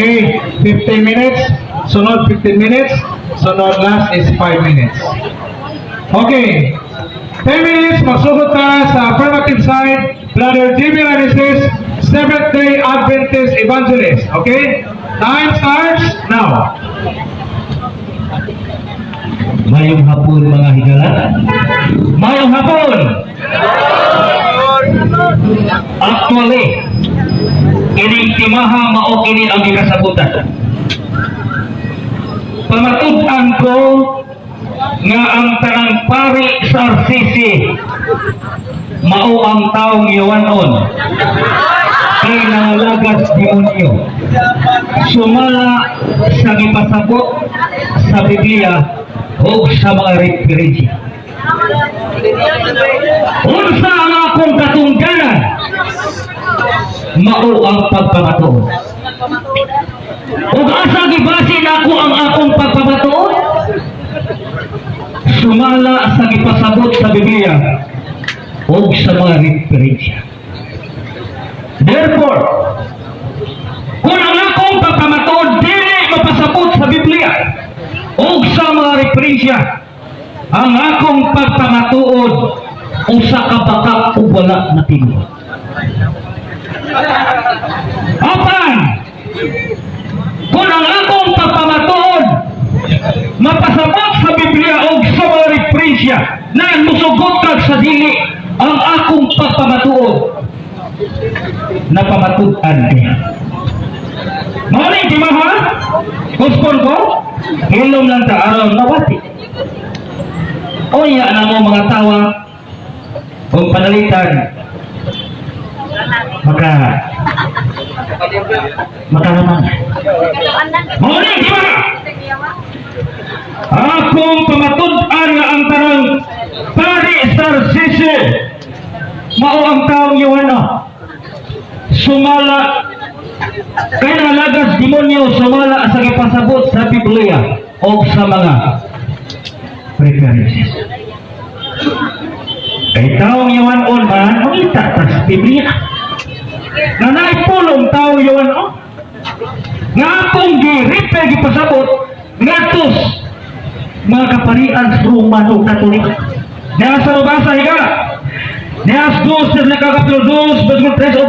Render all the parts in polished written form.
Okay, 15 minutes. Sunod 15 minutes. Sunod last is 5 minutes. Okay. 10 minutes, magsugod ta sa affirmative side, Brother Jimmy Raneses, Seventh-day Adventist Evangelist. Okay? Time starts now. Mayong hapon, mga higala. Mayong hapon! Actually, ining timaha mao kini ang gikasabutan. Pamatud-an ko nga ang tanang pari sa RCC mao ang taong yawanon kay nangalagas demonyo sumala sa gipasabot sa Biblia o sa mga referensya. Unsa ang akong katungdanan? Mao ang pagpamatuod. Ug asa gibase nako ang akong pagpamatuod? Sumala sa gipasabot sa Biblia ug sa mga referensya. Therefore, kung ang akong pagpamatuod dili mapasabot sa Biblia ug sa mga referensya, ang akong pagpamatuod usa ka bakak ug wala na tinuod. Apan, kung ang akong pagpamatuod mapasabot sa Biblia ug sa mga referensya na musugot kag sa dili, ang akong pagpamatuod napamatud-an niya. Mao ni timaha? Kuspon ko? Hilom lang ta aron mawati. Unya na mo mga tawa kung panalitan makalamang. Mao ni timaha? Akong pamatud-an nga ang tanang pari sa RCC mao ang taong yawanon sumala kay nalagas demonyo sumala sa gipasabot sa Biblia o sa mga references. Kay taong yawanon man, mangita ta sa Biblia. Na naipulong taong yawanon. Nga akong gi-refer gipasabot ngadto mga kaparian sa Romano Katoliko. Niya sa mabasa, higala. Niya sa 2, sa Kapitulo 2, versikulo 3 o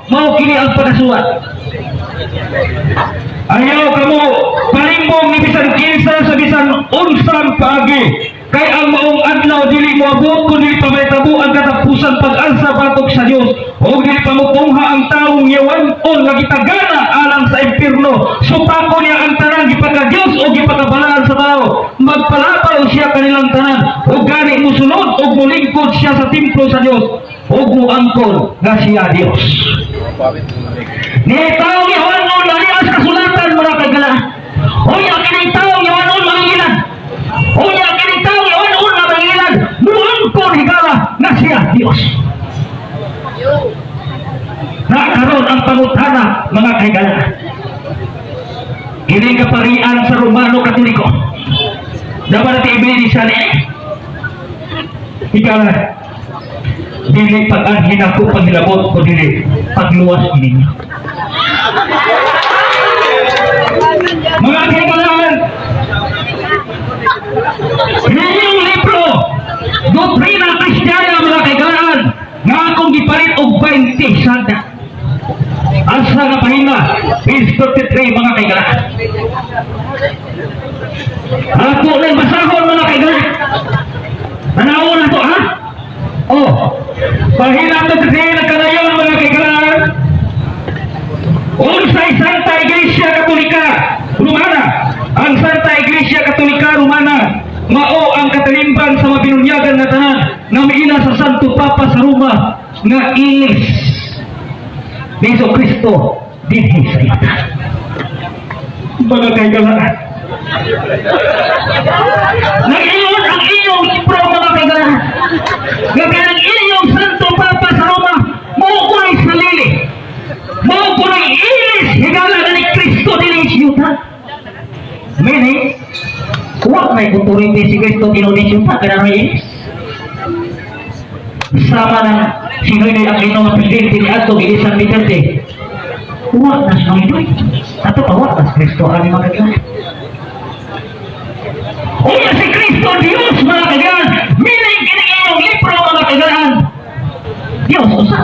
4, mao kini ang pagkasuwat. "Ayaw kamo palimbong ni bisan kinsa sa bisan unsang paagi. Kay ang maong adlaw dili moabot kung dili pa mahitabo ang katapusan pag-ansa batok sa Dios o dili pa mupungha ang taong yawanon nga gitagana alang sa impierno. Supako niya ang tanan gipaka-Dios o gipakabalaan sa tao. Magpalabaw siya kanilang tanan o gani musunod o mulingkod siya sa templo sa Dios o muangkon nga siya Dios." Ni taong yawanon na niya sa kasulatan, mga kagala. Unya kining taong yawanon mangilan. Unya kining taong yawanon nga mangilan muangkon, higala, nga siya Dios. Nakaroon ang pangutana, mga kaigala. Kini kaparian sa Romano Katoliko. Dapat natin ibili siya ni higala. Dili pag-anhin ako paghilabot ko dili pagluwas ninyo. Mga kaibigan, inyong libro, Doctrina Cristiana, mga kaibigan, nga akong gipalit og 20 sanda. Asa nga pahina, page 53, mga kaibigan. Ako na basahon, mga kaibigan. Tanaw na to, ha? Oh, pahina 53 nagkanayon, mga kaibigan. Unsay Santa Iglesia Katolika Romana? Ang Santa Iglesia Katolika Romana mao ang katalimban sa mabinunyagan nga tanan nga miila sa Santo Papa sa Roma nga ilis ni Hesus Kristo dinhi sa yuta. Mga kaibigan, nag-ingon ang inyong libro, mga kaibigan, nga kanang inyong Santo Papa sa Roma mao kunay salili. Mao kunay ilis, higala, nga ni Kristo dinhi sa yuta. Meaning, wa may authority si Kristo tinuod sa yuta kada may ilis. Sama ng si Noynoy Aquino nga presidente ni Adto Gilisan Duterte. Wa na si Noynoy. Ato pa wa si Kristo ani, mga kaibigan. Unya si Kristo Diyos, mga kaibigan, meaning kini inyong libro, mga kaibigan. Diyos usa.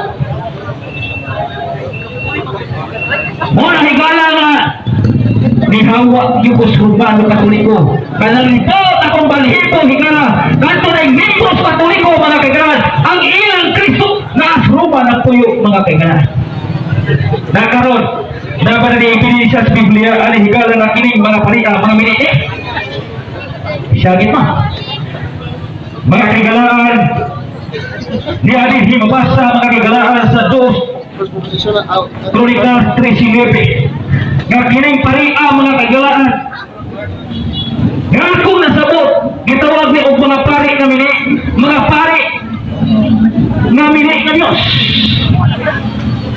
Muna higala nga nihawa yung sa Romano Katoliko. Kanang lipot akong balhibo, higala. Kanto na yung membros Katoliko, mga kaibigan. Ang ilang Kristo na Roma nagpuyo, mga kaibigan. Nakaron, dapat na ebidensya sa Biblia ani, higala, nga kining mga paria, mga miniti. Siyagit ma. Mga kaigalaan, ni ani mabasa, mga kaigalaan, sa dos Kronikas 13:9 nga kining paria, mga kaigalaan, nga akong nasabot, gitawag ni og mga pari nga mini, mga pari nga mini nga Diyos.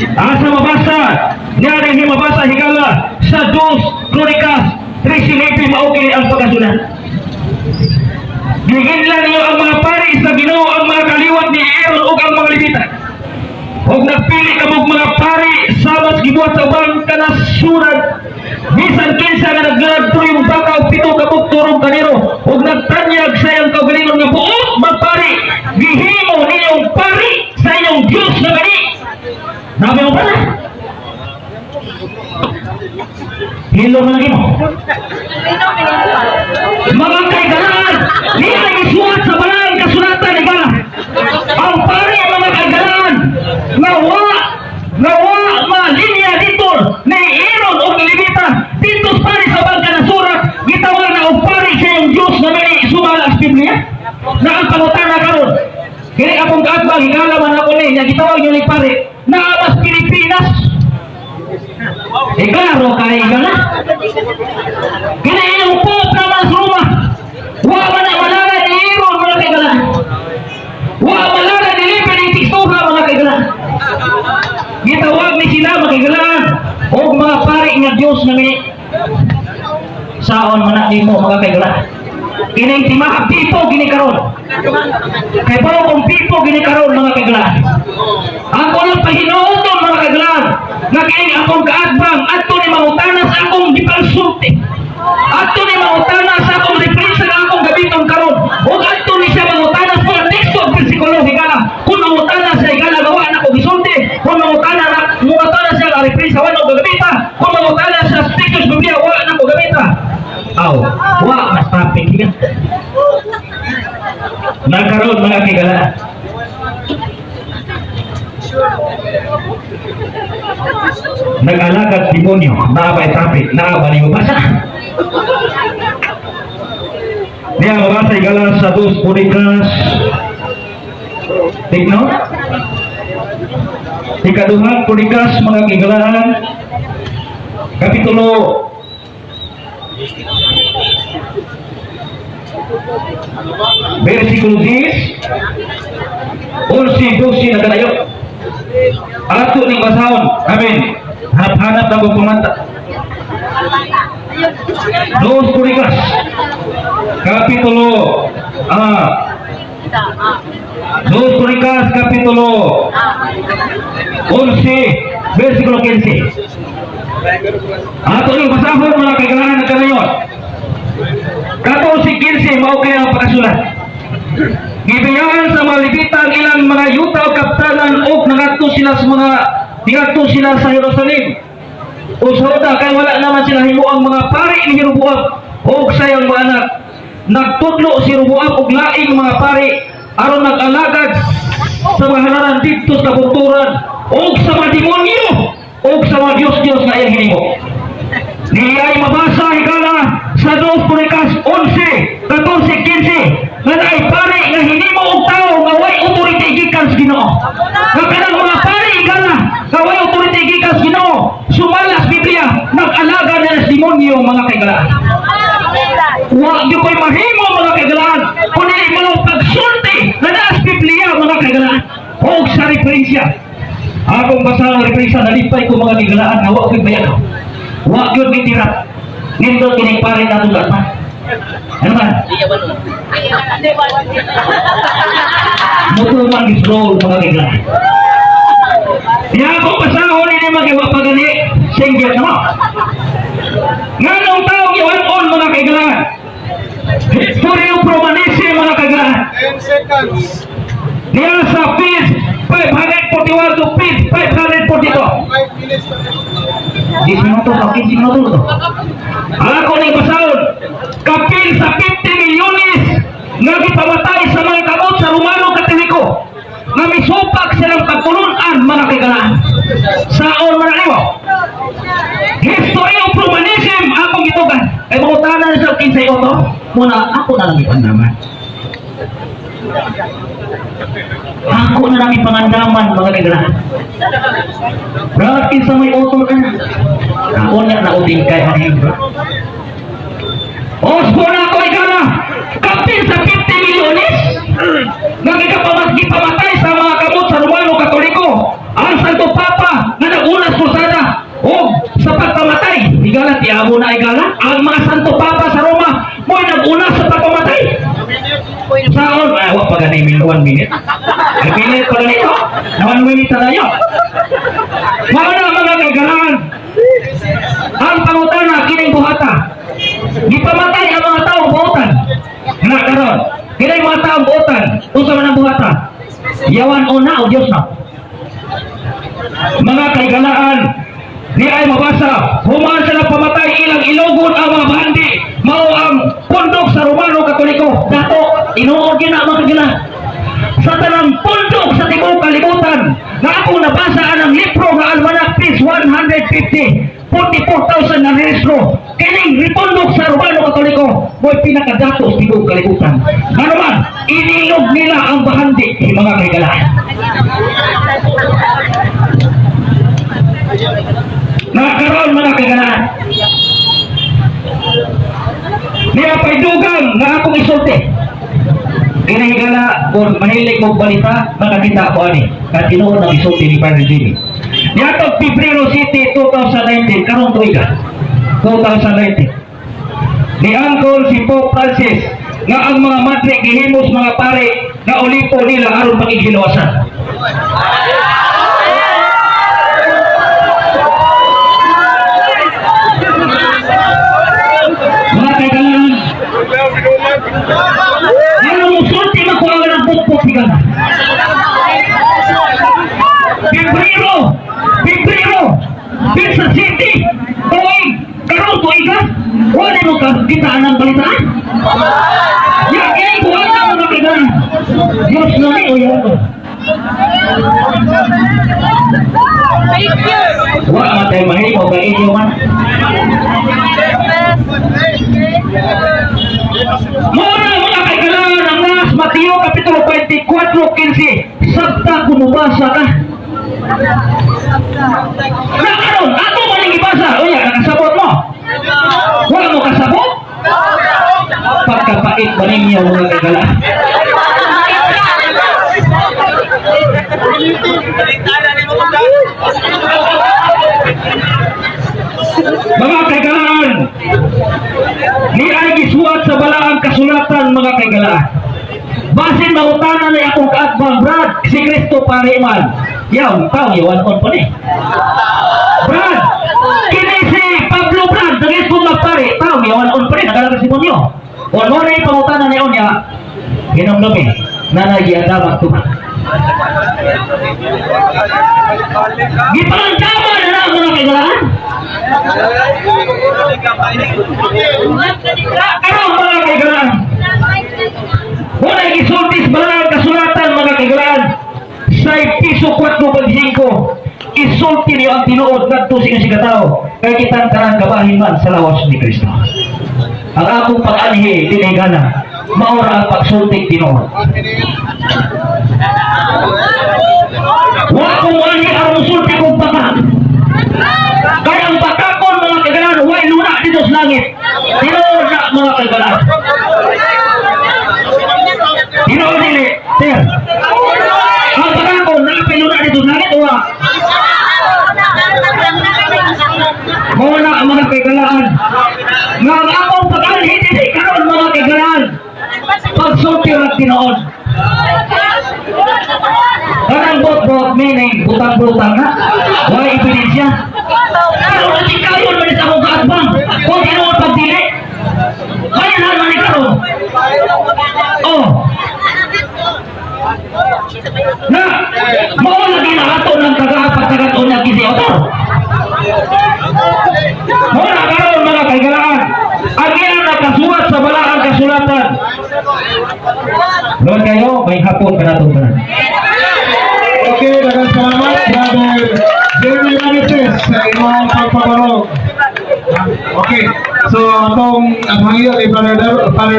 Asa mabasa? Niya rin mabasa, higala, sa dos Kronikas 13:9, mao kini ang pagkasulat. Gihinla niyo ang mga pari sa Ginoo, ang mga kaliwat ni Aaron ug ang mga Levita. Ug nagpili kamog mga pari sama sa gibuhat sa ubang kanasuran. Bisan kinsa nga naglalad tuyong baka og 7 ka buok turong karnero ug nagtanyag sa iyang kaugalingon nga buot magpari, gihimo ninyong pari sa inyong Diyos na gani. Nabi mo pala? Hilo mo lagi mo. Mga kaigalaan, di ay isulat sa banal kasulatan, iba. Ang pari, mga kaigalaan, nga wa malinya dito ni Aaron o Levita, dito sa pari sa bangka na surat, gitawag na og pari sa iyong Diyos na may sumala sa Biblia. Na ang pangutana karon, kini akong kaatbang, higala man ako ni, nga gitawag niyo ni pari, na mas Pilipinas. Eh, klaro kay gala. Kini inyong Pope na mas Roma. Wa man na malala ni Aaron, mga kaigala. Wa malala ni Levi ni Tiksuha, mga kaigala. Gitawag ni sila, mga kaigala, og mga pari nga Diyos na mini. Saon man na nimo, mga kaigala? Kining timahag pipo gini karon. Kay bao kung pipo gini karon, mga kaigala. Ako lang pahinuoton, mga kaigala, nga kining akong kaatbang adto ni mangutana sa akong gipangsulti. Adto ni mangutana sa akong referensya nga akong gamiton karon. Ug adto ni siya mangutana sa mga teksto ug bersikulo, higala. Kung mangutana siya, higala, gawa na ko gisulti. Kung mangutana siya nga referensya, wa na ko gamita. Kung mangutana siya sa teksto sa Biblia, wa na ko gamita. Aw, wa mas topic yan. Nagkaroon, mga kigala. Nag-alagad demonyo, naa ba topic, naa ba ni mabasa? Niya mabasa, higala, sa dos Kronikas. Tigno? Ikaduhang Kronikas, mga kigalaan, Kapitulo versikulo 10, 11, 12 na kanayo. Ato ning basahon. Amen. Hanap-hanap na kong pamanta. Dos Kronikas Kapitulo Dos Kronikas Kapitulo 11 versikulo 15. Ato ning basahon, mga kailangan na kanayon. 14:15, mao kaya ang pagkasulat. Gibiyaan sa mga Levita ang ilang mga yuta o kaptanan o nangadto sila sa Jerusalem o sa Juda kay wala naman sila himo ang mga pari ni Jeroboam o sa iyang mga anak. Nagtudlo si Jeroboam og laing mga pari aron nag-alagad sa mga halaran didto sa kabukturan o sa mga demonyo o sa mga Diyos-Diyos na iyang hinimo. Niya ay mabasa, higala, sa 2 Kronikas 11, 14, 15 nga naay pari nga hinimo og tao nga way authority gikan sa Ginoo. Nga kanang mga pari, higala, nga way authority gikan sa Ginoo, sumala sa Biblia, nag-alaga na sa demonyo, mga kaigalaan. Wa gyud ko'y mahimo, mga kaigalaan, kung dili mo pagsulti na naa sa Biblia, mga kaigalaan, og sa referensya. Akong basa ang referensya, nalipay ko, mga kaigalaan, nga wa ko'y bayad. Wa gyud mitira. Nindot kining pare natong pa. Ano ba? Mutuman is roll, mga kaigalaan. Diya ako basahon ini mga wa pa gani singgit na mo. Seconds. Niya sa page 541 to page 542. 5 minutes. 10 minutos o 15 minutos to. Ako ning basahon. Kapil sa 50 milyones nga gipamatay sa mga kamot sa Romano Katoliko nga misupak silang pagtulunan, mga kaigalaan. Saon man nimo? History of Romanism akong gitugan. Kay mangutana sa kinsay author, muna ako na lang ipandaman. Ako na lang ipangandaman, mga kaigalaan. Brad, kinsa may author ka na? Ako na nauting kay Harim, bro. Osbo na ako ikaw na! Kapil sa 50 milyones! Nga gipamatay sa mga kamot sa Romano Katoliko! Ang Santo Papa nga nag-unas krusada o sa pagpamatay! Higala, tiabo na higala! Ang mga Santo Papa sa Roma mo'y nag-unas sa pagpamatay! Saon? Ay, wa pa gani 1 minute. Ay, minute pa ganito. 1 minute na tayo. Mao na, mga kaigalaan. Ang pangutana kining buhata. Gipamatay ang mga taong buotan. Na karon. Kini mga taong buotan. Unsa man ang buhata? Yawan o na o Dios na. Mga kaigalaan, di ay mabasa, human sila pamatay, ilang ilugon ang mga bahandi, mao ang pundok sa Romano Katoliko. Dato, inuod yun na, mga kaigalaan. Sa tanang pundok sa tibuok kalibutan, na ako nabasa ang libro nga Almanac page 150, 44,000 na rehistro, kining ripundok sa Romano Katoliko, mo'y pinakadato sa tibuok kalibutan. Ano man, inilog nila ang bahandi, mga kaigalaan. Nakaroon, mga kaigalaan. Niya pa'y dugang nga akong isulti. Kinahigala, kung mahilig mong balita, makakita ko ani. At tinuod ang isulti ni Padre Jimmy. Niatong Pebrero City 2019, karong tuiga. 2019. Ni Uncle si Pope Francis nga ang mga madre gihimos mga pare nga ulipo nila aron pakighilawasan. Mga kaibigan, ano mo sulti makuha ng pukpok ni Gana? Pebrero! Pebrero! Pinsa City! Tuig! Karong tuiga? Wala mo ka kitaan ang balitaan? Ya, kaya buwan na, mga kaibigan. Diyos na ni o yan ko. Thank you. Wa matay mahimo kay inyo man. Muna, mga kaibigan, ang nas Mateo Kapitulo 24:15. Sabta kumubasa ka. Na karon, ato man ang ibasa. Unya, nakasabot mo? Wala mo kasabot? Pagkapait ba ninyo, mga kaibigan? Mga kaigalaan, ni ay gisuwat sa balaang kasulatan, mga kaigalaan. Basin mangutana na akong kaatbang, "Brad, si Kristo pare man." Yaw, tao, yawan on pa ni. "Brad, kini si Pablo, Brad, dagit kong magpare." Tao, yawan on pa ni, nagalaga si Monyo. O mo na yung pangutana ni Onya, hinumdumi, nanay giandaman tuman. Gipangandaman na na, mga kaigalaan. Ano, mga kaigalaan? Wala gisulti sa balaang kasulatan, mga kaigalaan. Sa Episo 4.5, isulti niyo ang tinuod ngadto sa inyong sikatao, kay kitang tanan kabahin man sa lawas ni Kristo. Ang akong pag-anhi dinigana, maura ang pagsulti tinuod. Wa ko moanhi aron musulti kong baka. Kaya ang bakakon, mga kaigalaan, way luna dito sa langit. Tinuod na, mga kaigalaan. Tinuod dili, sir. Ang bakakon, napay luna dito sa langit, wa. Mao na ang mga kaigalaan. Nga ang akong pag-anhi dili karon, mga kaigalaan, pagsulti ang tinuod. Kanang bot-bot meaning butang-butang na. Wala ebidensya. Pero natikayon man sa akong kaatbang. Kung tinuod pagdili. Kaya na man karon. Oh. Salamat kayo, maayong hapon kanatong tanan. Okay, daghang salamat, Brother Jeremy Manises, sa imong pagpabarog. Okay, so atong ang hangyo ni Father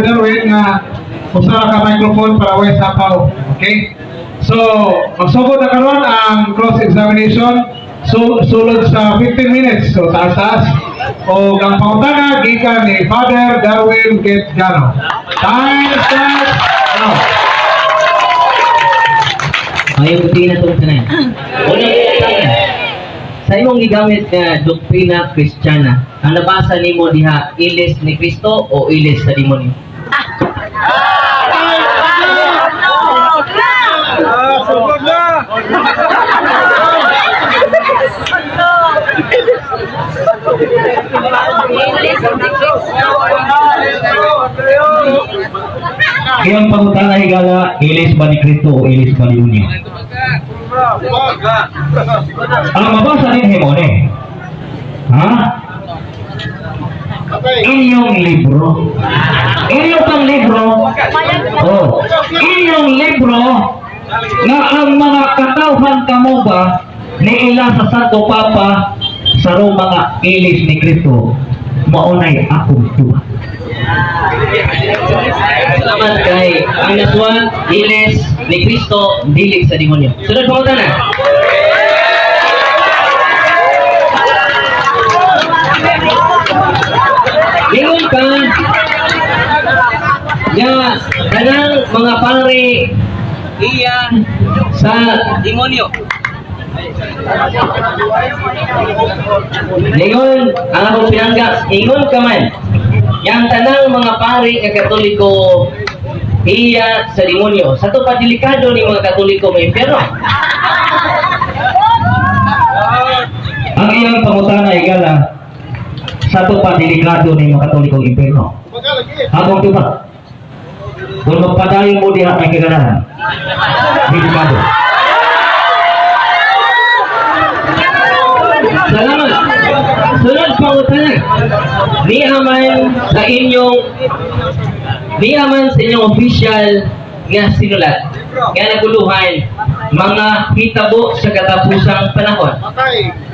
Darwin nga usa ka microphone para way sapaw. Okay? So, magsugod na karon ang cross-examination, so, sulod sa 15 minutes. So, taas-taas. O ang pangutana gikan ni Father Darwin Getgano. Time starts now. Maayong gabii natong tanan. Unang pangutana. Sa imong gigamit nga doktrina Kristiyana, ang nabasa nimo diha, ilis ni Kristo o ilis sa demonyo? Ah, sugod na! Ilis ni Kristo. Iyang pangutana, higala, ilis ba ni Kristo o ilis ba ni demonyo? Ang mabasa din mo ni. Ha? Inyong libro. Inyong pang libro. Oh. Inyong libro nga ang mga katawhan kamo ba ni ila sa Santo Papa sa Roma nga ilis ni Kristo, maunay akong tubag. Salamat kay ang naswa, ilis ni Kristo, dili sa demonyo. Sunod pangutana. Lingon ka nga kanang mga pare iya sa demonyo. Lingon ang akong pinanggap, ingon ka man yang tanang mga pare nga Katoliko iya sa demonyo. Sa to pa delikado ni mga Katoliko may impyerno. Ang iyang pangutana, higala, sa to pa delikado ni mga Katolikong impyerno. Akong tubag. Kung magpadayon mo diha may kaganahan, delikado. Salamat. Sunod pangutana. Niya man sa inyong official nga sinulat nga naguluhan mga hitabo sa katapusang panahon.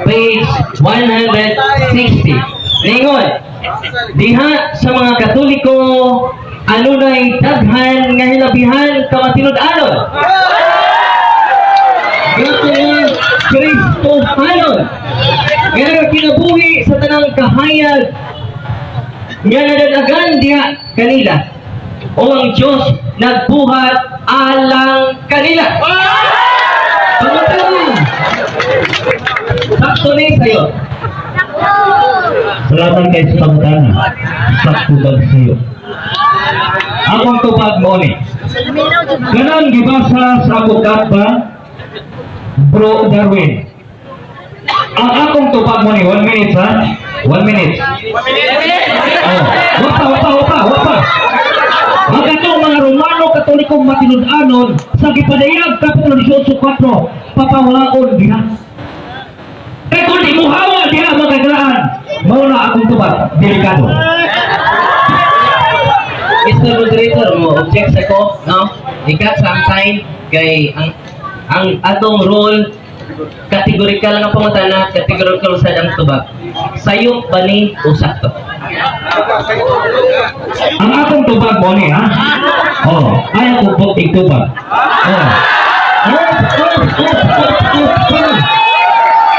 Page 160. Ningon, diha sa mga Katoliko anunay daghan nga hilabihan ka matinud-anon. Nga mga Kristohanon nga nagkinabuhi sa tanang kahayag nga nadanagan diha kanila o ang Diyos nagbuhat alang kanila. Pangutana. Sakto ni sa'yo. Salamat kay sa pangutana. Sakto bag sa'yo. Akong tubag mo ni. Ganan gibasa sa akong ba, Bro Darwin. Ang akong tubag mo ni, 1 minute ha? 1 minute. Oh, wapa, wapa, wapa, wapa. Ang katong mga Romano Katolikong matinud-anon sa gipadayag Kapitulo 18.4, papawaon diha. Kay kung di mo hawa diha mga kagalaan, mao na akong tubag, delikado. Mr. Moderator, mo object sa ko, no? Ikat sa ang time kay ang atong role, categorical nga pangutana, categorical sa ang tubag. Sayop ba ni o sakto? Ang akong tubag mo ni, ha? Oh, ayaw ko bukting tubag. Oh. Oh, oh, oh, oh, oh, oh.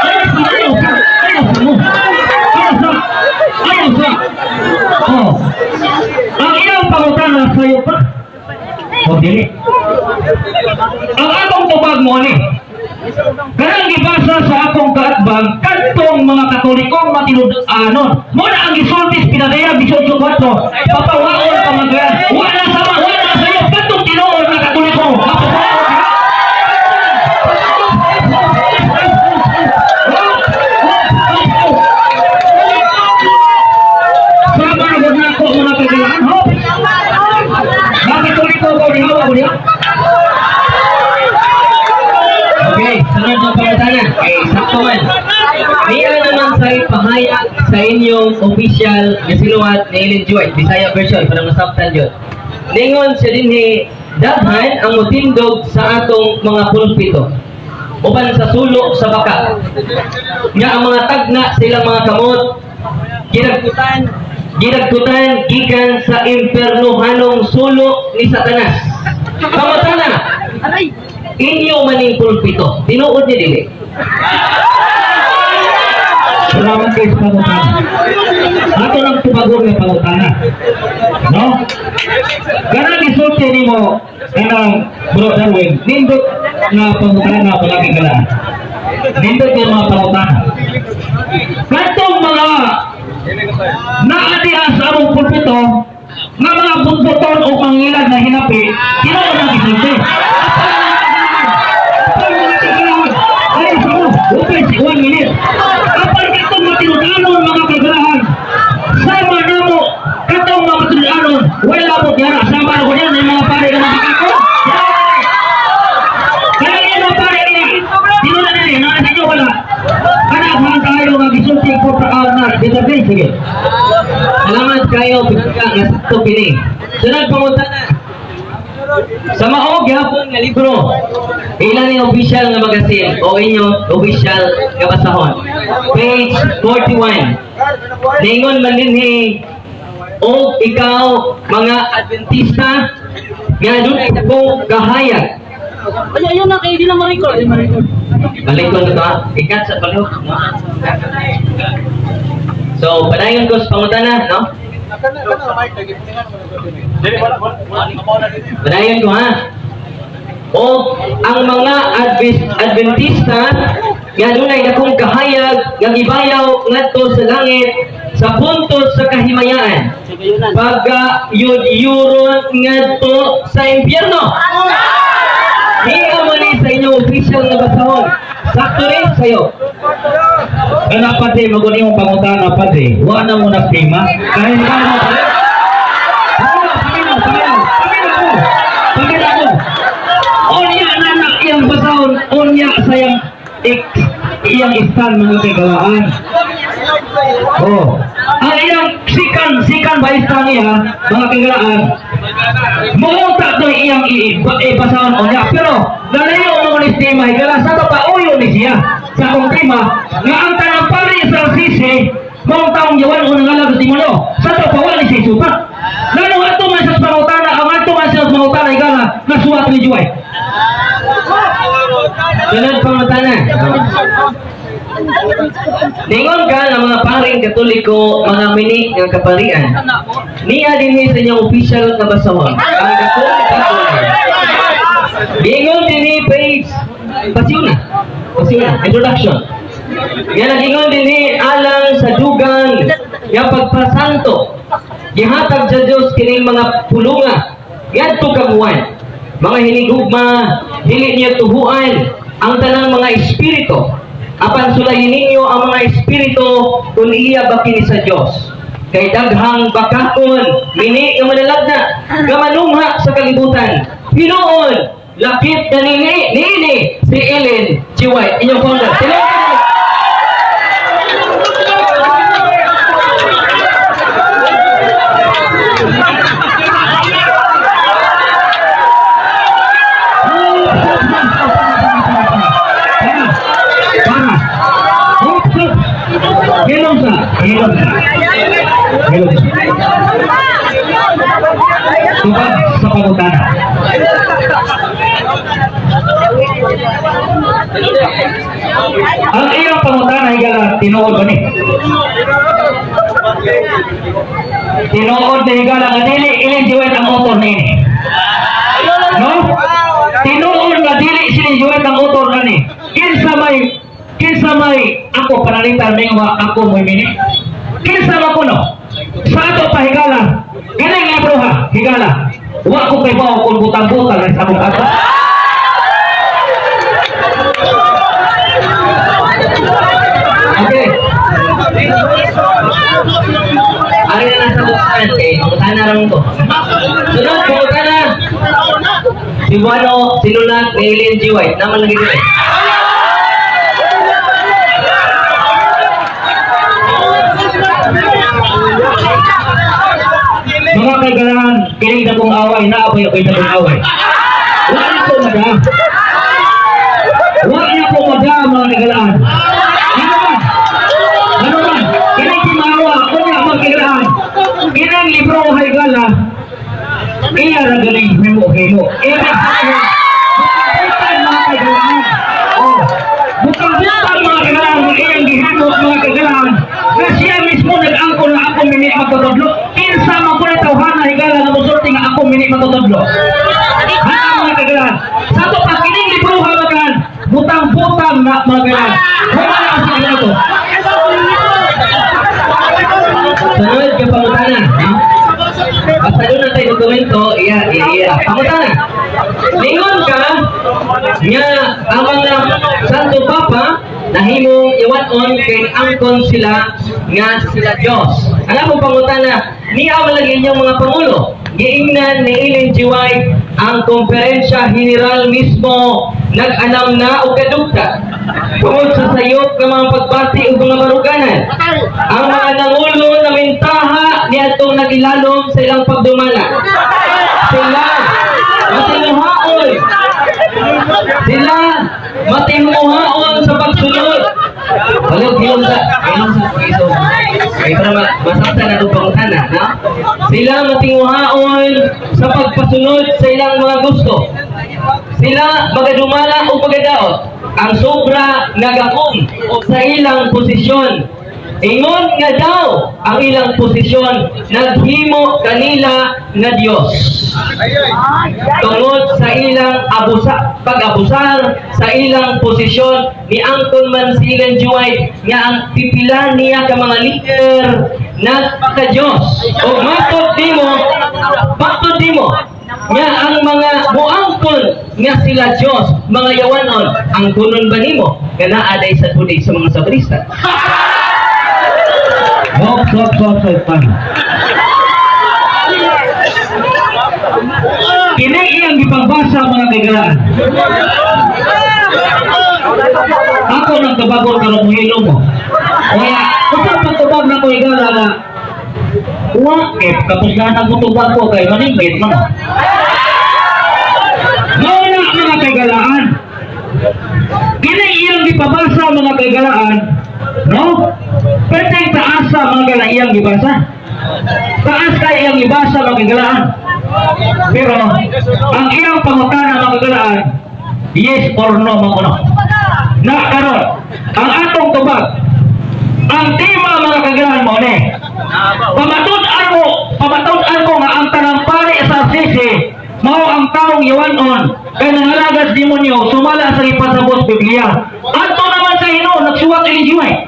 Ayaw sa, ayaw sa, ayaw sa mo. Ayaw sa, ayaw sa. Oh. Ang iyang pangutana, sayo pa. O, dili. Ang akong tubag mo ni, kanang gibasa sa akong kaatbang, kadtong mga Katolikong matinud-anon. Mo na ang gisultis pinadayag 18.4, papawaon pa mga wala sama, wala sayo, kadtong tinuod na Katoliko. Papawaon ka. Sama na na ako mga kagalaan, ho? Mga Katoliko ko, dihawa ko diha. Okay, sunod na pangutana. Kay sakto man. Niya naman sa pahayag sa inyong official nga sinuwat ni Ellen G. White, Bisaya version, para masabtan yun. Ningon siya dinhi Daghan ang mutindog sa atong mga pulpito uban sa sulo sa baka nga ang mga tagna sa ilang mga kamot ginagkutan ginagkutan gikan sa impernohanong sulo ni Satanas. Pangutana, inyo maning pulpito, tinuod ni dili? Salamat kayo sa pangutana. Ato lang tubagon ng pangutana. No? Ganang isulti nimo kanang Bro Darwin, nindot na pangutana palagi ka lang. Nindot yung mga pangutana. Katong mga naa diha sa among pulpito, nga mga butbuton o mangilag na hinapi, tinuod ang isulti. Ay, sa okay, 1 minute. Apan katong matinud-anon, mga kagalahan, sama namo katong mga matinud-anon, wala mo diara, sama ko niyan, may mga pare nga mga kako. Kaya yung mga pare niya, tinuod na nila, naa sa inyo wala. Kana ang tayo nga gisulti ko pa na, dito din, sige. Salamat kayo pinangka nga sakto kini. Sunod pangutana. Sa mao gihapon nga libro, ilan ni official nga magazine o inyo official nga basahon? Page 41. Ningon man dinhi o ikaw mga Adventista nga dunay dakong kahayag. Ay, ayun na, kayo di na ma-record. Balik ko na ba? Ikat sa palihog. No? So, padayon ko sa pangutana, no? Padayon ko ha. O ang mga Adventista nga dunay dakong kahayag nga gibayaw ngadto sa langit sa punto sa kahimayaan pagka yud-yuron ngadto sa impyerno. Niya man ni sa inyong official nga basahon. Sakto rin sa'yo. Kana pati, maguni yung pangutana pati, wala mo na prima. Kaya ka mo pati. Paminaw, paminaw, paminaw mo. Paminaw mo. Unya na na iyang basahon, unya sa iyang iyang istan mga kagalaan. Oh. Ang iyang sikan, sikan ba istan niya, mga kagalaan. Muunta to iyang ibasahon unya. Pero, nalayo mo ni tema, higala sa pa uyo ni siya. Sa akong tema, nga ang tanang pari sa sisi, maong taong yawan o nangalag sa timulo. Sa to pa wala ni siya isupat. Ngano ato man sa pangutana, ang ato man sa pangutana, higala, nasuwat ni Juay. Sunod pangutana. Ningon ka ng mga paring Katoliko, mga mini nga kaparian. Niya dinhi sa inyong official nga basahon. Ang dakong kakulay. Ningon dinhi page Pasiuna. Pasiuna, introduction. Nga nagingon dinhi alang sa dugang nga pagpasanto. Gihatag sa Dios kining mga pulunga ngadto kag Juan. Mga hinigugma, dili niyo tuhuan ang tanang mga espiritu. Apan sulayin ninyo ang mga espiritu kung iya ba kini sa Dios. Kay daghang bakakon, mini nga manalagna, nga manungha sa kalibutan. Hinuon, lakip na nini, niini si Ellen G. White, inyong founder. Tinuod. Para. Hop, hop. Hilom sa. Hilom sa. Hilom sa. Tubag sa pangutana. Ang iyang pangutana higala tinuod ba ni? Tinuod na higala nga dili Ellen G. White ang author niini. No? Tinuod nga dili si Ellen G. White ang author nani. Kinsa may ako panalitan may nga ako mo'y mini. Kinsa man kuno? Sa ato pa higala. Gani nga bro ha, higala. Wa ko kay bao kung butang-butang sa among ato. Okay. Ari na nasa bukan kay pangutana ron ko. Sunod pangutana. Si Buano sinulat ni Ellen G. White. Naman lagi dito. Mga kaigalaan, kining kong away, naa ba ako'y dagong away? Wa na ko maga. Wa na ko maga, mga kagalaan. Ano man? Ano man? Kinang timawa, unya, mga kagalaan. Kinang libro higala, iya ra galing himo himo. Ibig sabihin, butang mga kagalaan. Oh, butang-butang, mga kagalaan, nga iyang gihimo, mga kagalaan. Nga siya mismo nag-angkon na ako mini magtutudlo. Kinsa man ko na tawhana, higala, nga musulti nga ako mini magtutudlo? Ha, mga kagalaan? Sa ato pa kining libro ha, mga kagalaan, butang-butang na, mga kagalaan. Wala na kasi ito. Sunod ka pangutana, no? Basta doon natin dokumento, iya, iya, iya. Pangutana. Lingon ka nga ang mga Santo Papa nahimong iwaton kay angkon sila nga sila Diyos. Ang akong pangutana, niya man lagi inyong mga pangulo. Giingnan ni Ellen G. White ang Komperensya General mismo nag-anam na og kadugta tungod sa sayop ng mga pagbati ug mga baruganan. Ang mga nangulo na mintaha niadtong nagilalom sa ilang pagdumala. Sila matimuhaon. Sila matimuhaon sa pagsunod. Wala, hilom sa, hilom sa, iso. Kay para masaktan na itong pangutana, no? Sila matimuhaon sa pagpasunod sa ilang mga gusto. Sila magadumala o magadaot. Ang sobra nagakom sa ilang posisyon. Ingon nga daw ang ilang posisyon naghimo kanila nga Dios tungod sa ilang abusa, pag-abusar sa ilang posisyon. Ni angkon man si Ellen G. White nga ang pipila niya ka mga leader nagpaka-Diyos. O matod nimo nga ang mga muangkon nga sila Diyos mga yawanon, ang kunon ba nimo nga naa day sa tulig sa mga sabrista? Hop, hop, hop, hop, pa. Kini iyang gipangbasa, mga kaigalaan. Ako nang tubagon karon mo mo. Kaya, kung pagtubag na ko, higala, nga wa eh kapos na nang mutubag ko kay maninggit man. Mao na, mga kaigalaan. Kini iyang gipabasa, mga kaigalaan, no? Pwede taasa, mga kaigalaan, iyang gibasa. Taas kay iyang gibasa, mga kaigalaan. Pero ang iyang pangutana, mga kaigalaan, yes or no mo kuno. Na karon, ang atong tubag, ang tema, mga kaigalaan, mo ni. Pamatud-an mo nga ang tanang pari sa sisi mao ang taong yawanon kay nangalagas demonyo sumala sa ipasabot Biblia. Adto naman sa Ginoo nagsuwat Ellen G. White.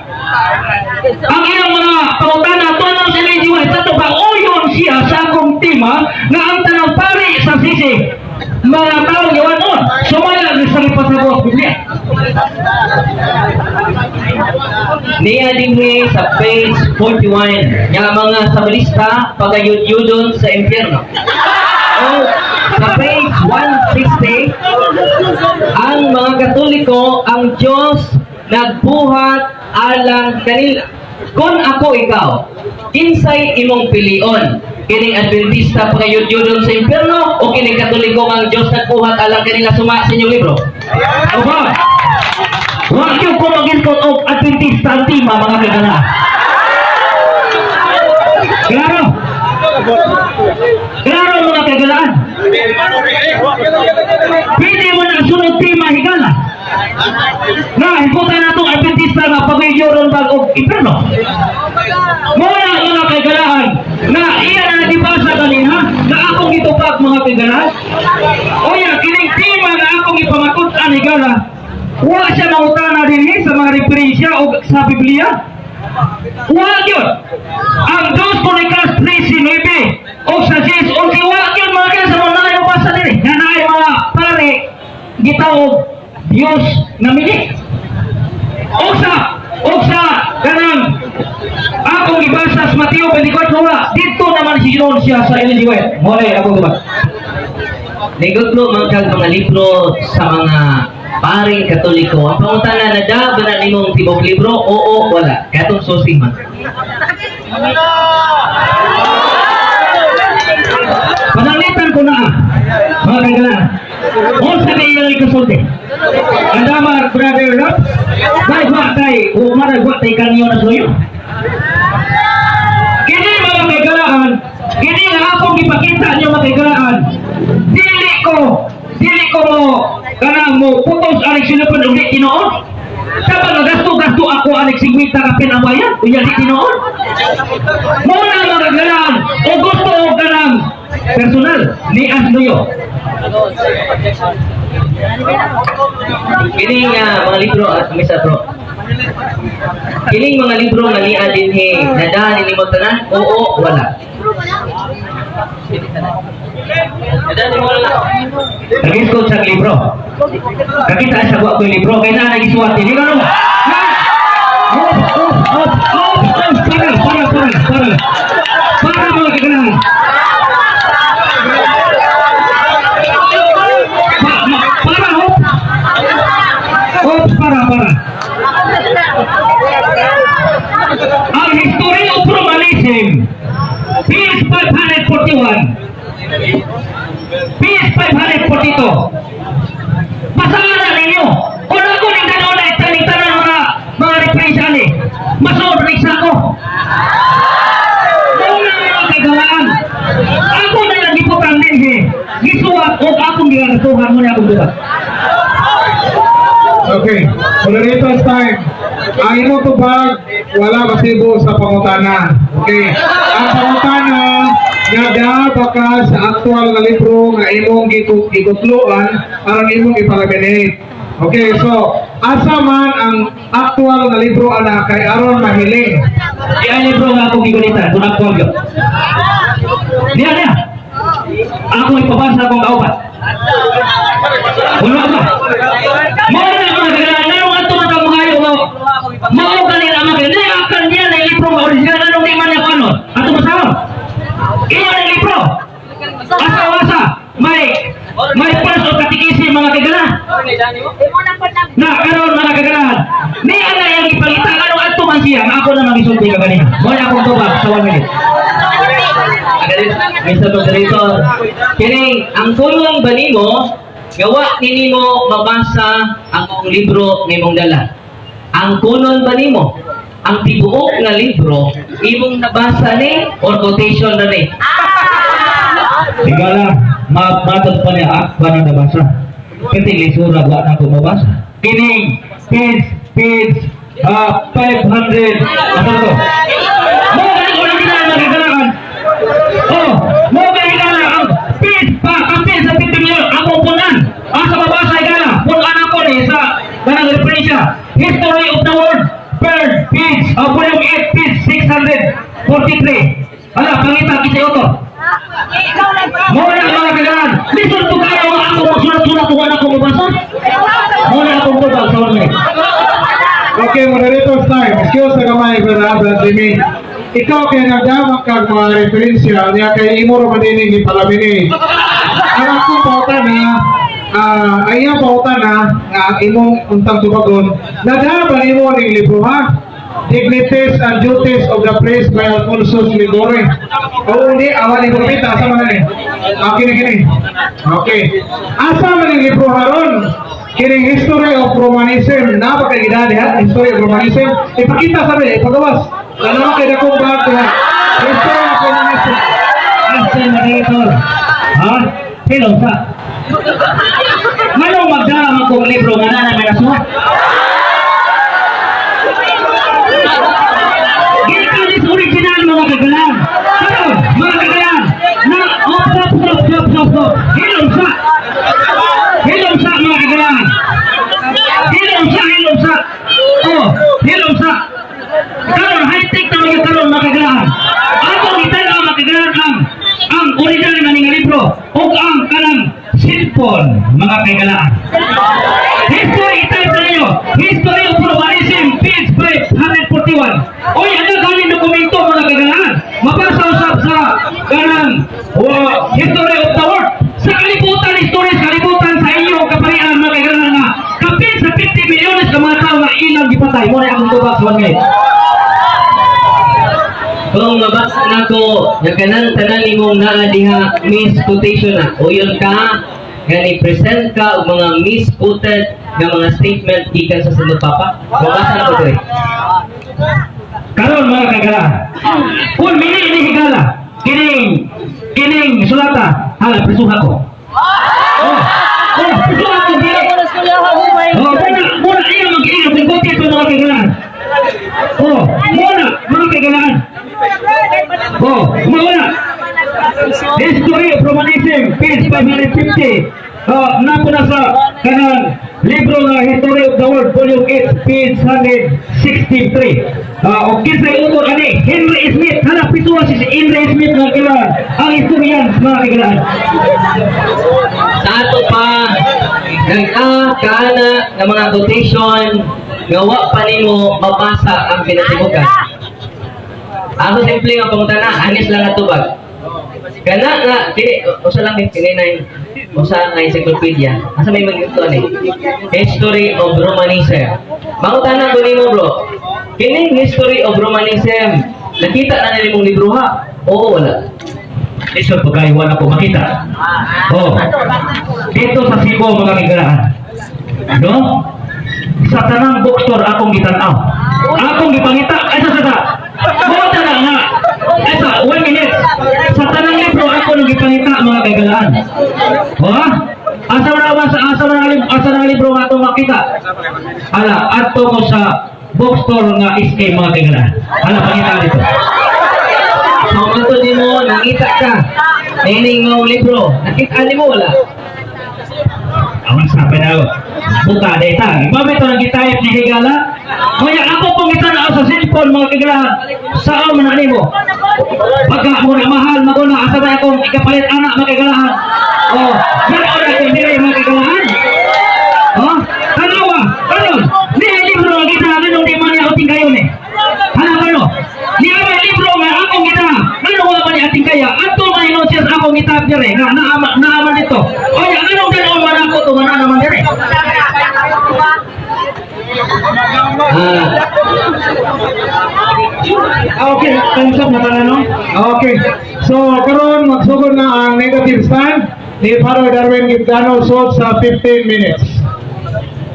Ang ilang mga pangutana ato naman sa Ellen G. White sa ba uyon siya sa akong tema nga ang tanang pari sa sisi mga taong yawanon sumala sa ipasabot Biblia? Niya dinhi sa page 41 nga mga sabalista pagayud-yudon sa impyerno. O sa page 160, ang mga Katoliko ang Diyos nagbuhat alang kanila. Kung ako ikaw, kinsay imong pilion? Kining Adventista pagayud-yudon sa impyerno o kining Katoliko nga ang Diyos nagbuhat alang kanila suma sa inyong libro? Aba, wa gyud ko magilkot og Adventista ang tema, mga kagala. Klaro. Klaro, mga kagalaan. Pwede mo na sunod tema, higala. Na, hikutan na itong Adventista nga pag-iyoron bag og impyerno. Muna, mga kagalaan, na iya na nagibasa kanina na akong gitupag, mga kagalaan. O ya, kining tema na akong ipamatud-an, higala. Wa siya mangutana dinhi sa mga referensya o sa Biblia. Wa gyud. Ang 2 Kroniklas 13:9 o sa 6 o si wa gyud, mga kaya sa mga naay mabasa dinhi nga naay mga pare gitawog Dios nga mili. O sa kanang akong gibasa sa Mateo 24 wa dito naman si Ginoo siya sa Ellen G. White. Mo ako ba? Nigutlo man kag mga libro sa mga paring Katoliko. Ang pangutana, nada ba na nimong tibok libro? Oo, wala. Katong susi man. Pananglitan. Unsa kay iyang ikasulti? Andamar, Brother Rob, kay wa kay umarag wa tay kanyo na suyo. Kini, mga kaigalaan, kini nga akong gipakita niyo, mga kaigalaan. Dili ko mo kanang mo putos aning silupon ug di tinuod. Sa mga gasto-gasto ako aning 50 ka pinabayan, unya di tinuod. Mo na, mga kaigalaan, o gusto og kanang personal ni Asluyo. Kini nga mga libro at misa bro. Kining mga libro nga niya dinhi, nadaan nimo tanan? Oo, wala. Nadaan nimo wala. Nag-iskot sa libro. Kakita sa buwa ko yung libro. Kaya na nag-iswati. Di ba no? Na! Op, op, op, op, op. Para, para, para, para. Para, mga kaganahan. Para, hop. Op, para, para. Ang History of Romanism, page 541, page 542. Basahan na ninyo. Kung ako ning gano'n na itaning tanan mga referensya ni, masuod rin sa ako. Kung na mga kagalaan, ako na lang giputang din eh. Gisuwat o akong gigagatuhan mo na akong dubat. Okay. Moderator's time. Ang imong tubag, wala masibo sa pangutana. Okay. Ang pangutana, nagaba ka sa aktual nga libro nga imong gikutluan aron imong ipalaminate. Okay, so asa man ang aktual nga libro ana kay aron mahiling? Di ay libro nga akong gigunitan, kung aktual yun. Diya, diya. Ako ipabasa akong kaupat. Wala ba? Mao na, mga kagalaan, nganong ato man ka mga mo mao kanila mga kagalaan, akan niya na libro nga original, anong di man niya kanon? Ato masahon. Iyo na libro. Asa asa may first of catechism, mga kagalaan. Na karon, mga kagalaan, ni ana yang ipangita anong adto man siya nga ako na magisulti ka kanina. Mo na akong tubag sa 1 minute. Mr. Moderator, kining ang kulong ba nimo gawa ni nimo mabasa ang mong libro nimong dala? Ang kunon ba nimo ang tibuok nga libro imong nabasa ni or quotation na ni? Higala, matod pa niya ako na nabasa. Kasi lisura wa na ko mabasa. Kining page 500. Ano to? Mo gani original, mga kagalaan. Oh, mo gani gala ang page pa kapil sa 50 million ako punan. Asa mabasa igala? Punan ako ni sa kanang referensya. History of the World, third page, volume 8, page 643. Ala, pangita kita ito. Mo na, mga kagalaan. Lisod ko kayo nga ako magsulat-sulat kung wala ko mabasa. Mo na akong tubag sa 1 minute. Okay, moderator's time. Excuse na gamay, Brother Brad Jimmy. Ikaw kay nagdamag kag mga referensya niya kay imo ra man dining ipalaminate. Ang akong pautana, ay iyang pautana nga ang imong untang tubagon, nadama nimo ning libro ha? Dignities and Duties of the Priest by Alfonso Liguori. Oo, hindi, awa ni Pupita, asa man ni? Ah, kini kini. Okay. Asa man ning libro haron? Kining History of Romanism, napakagida diha, History of Romanism. Ipakita sabi, ipagawas. Ano kay dakong bag diha? History of Romanism. Asa, moderator? Ha? Sino sa? Manong magdala man kong libro nga na may nasuhat? Gikan is original, mga kagalan. Karon, mga kagalan, na op op op op op op. Hilom sa. Hilom sa, mga kagalan. Hilom sa, hilom sa. Oh, hilom sa. Karon high-tech na mga karon, mga kagalan. Atong itan-aw, mga kagalan, ang original nga ning libro ug ang kanang cellphone, mga kagalaan. History, i-type na ninyo. History of Romanism, page 541. Uy, ano galing dokumento, mga kagalaan? Mabasa usab sa kanang History of the World. Sa kalibutan, history sa kalibutan sa inyong kaparian, mga kagalaan, nga kapin sa 50 milyones ka mga tao nga ilang gipatay. Mo na akong tubag sa 1 minute. Kung mabasa nako nga kanang tanan nimong naa diha misquotation na, uyon ka. nga ni-present ka og mga misquoted nga mga statement gikan sa Santo Papa? Mabasa na ko diri. Karon, mga kagalaan, kung mini ini higala, kining kining sulata, hala, prisuha ko. Oh, prisuha ko dili. Oh, muna, muna iya mag-iya kung kote ito, mga kagalaan. Oh, muna, mga kagalaan. Oh, muna. History of Romanism, page 550. Oh, napo na sa kanang libro nga History of the World, volume 8, page 163. O kinsay author ani? Henry Smith. Hala, pituwa si Henry Smith, mga kailangan. Ang historian, mga kailangan. Sa ato pa, nag-a kaana nga mga quotation nga wa pa nimo mabasa ang pinatibukan. Ako, simple nga pangutana, honest lang nga tubag. Kana nga kini usa lang kini na usa nga encyclopedia. Asa may magito ani? History of Romanism. Mangutana ko nimo, bro. Kining History of Romanism, nakita na nimong libro ha? Oo, wala? Lisod pagka wala ko makita. Oh. Dito sa Cebu, mga kailangan. No? Sa tanang bookstore akong gitanaw. Akong gipangita ay sa. Mo na nga. Ay sa one minute. Sa tanang libro ako nang gipangita, mga kaigalaan. Oh, ha? Asa man na sa asa man na asa na libro nga atong makita? Ala, adto ko sa bookstore nga SK, mga kaigalaan. Ala, pangita dito. So, matod nimo, nangita ka. Nining mong libro. Nakita nimo, wala? Awan sa na buka data. Mami ito nang gitype ni Higala. Kaya ako pong itanaw sa cellphone, mga kaigalaan. Saan man na mo? Pagka mo na mahal, maguna, asa ba akong ikapalit anak, mga kaigalaan? Oh, meron na akong dili, mga kaigalaan. Oh, tanawa, karon, ni libro nga kita nganong di man niya ating kayo ni? Hala kano? Ni may libro nga akong kita, nganong wala man ni ating kaya? Ato may notice akong itap dire nga naama naama dito. Oy, anong ganoon man ako to nga naman dire? Ah, Ah, okay, time's up na pala, no? Okay. So, karon magsugod na ang negative stand ni Father Darwin Gibgano sod sa 15 minutes.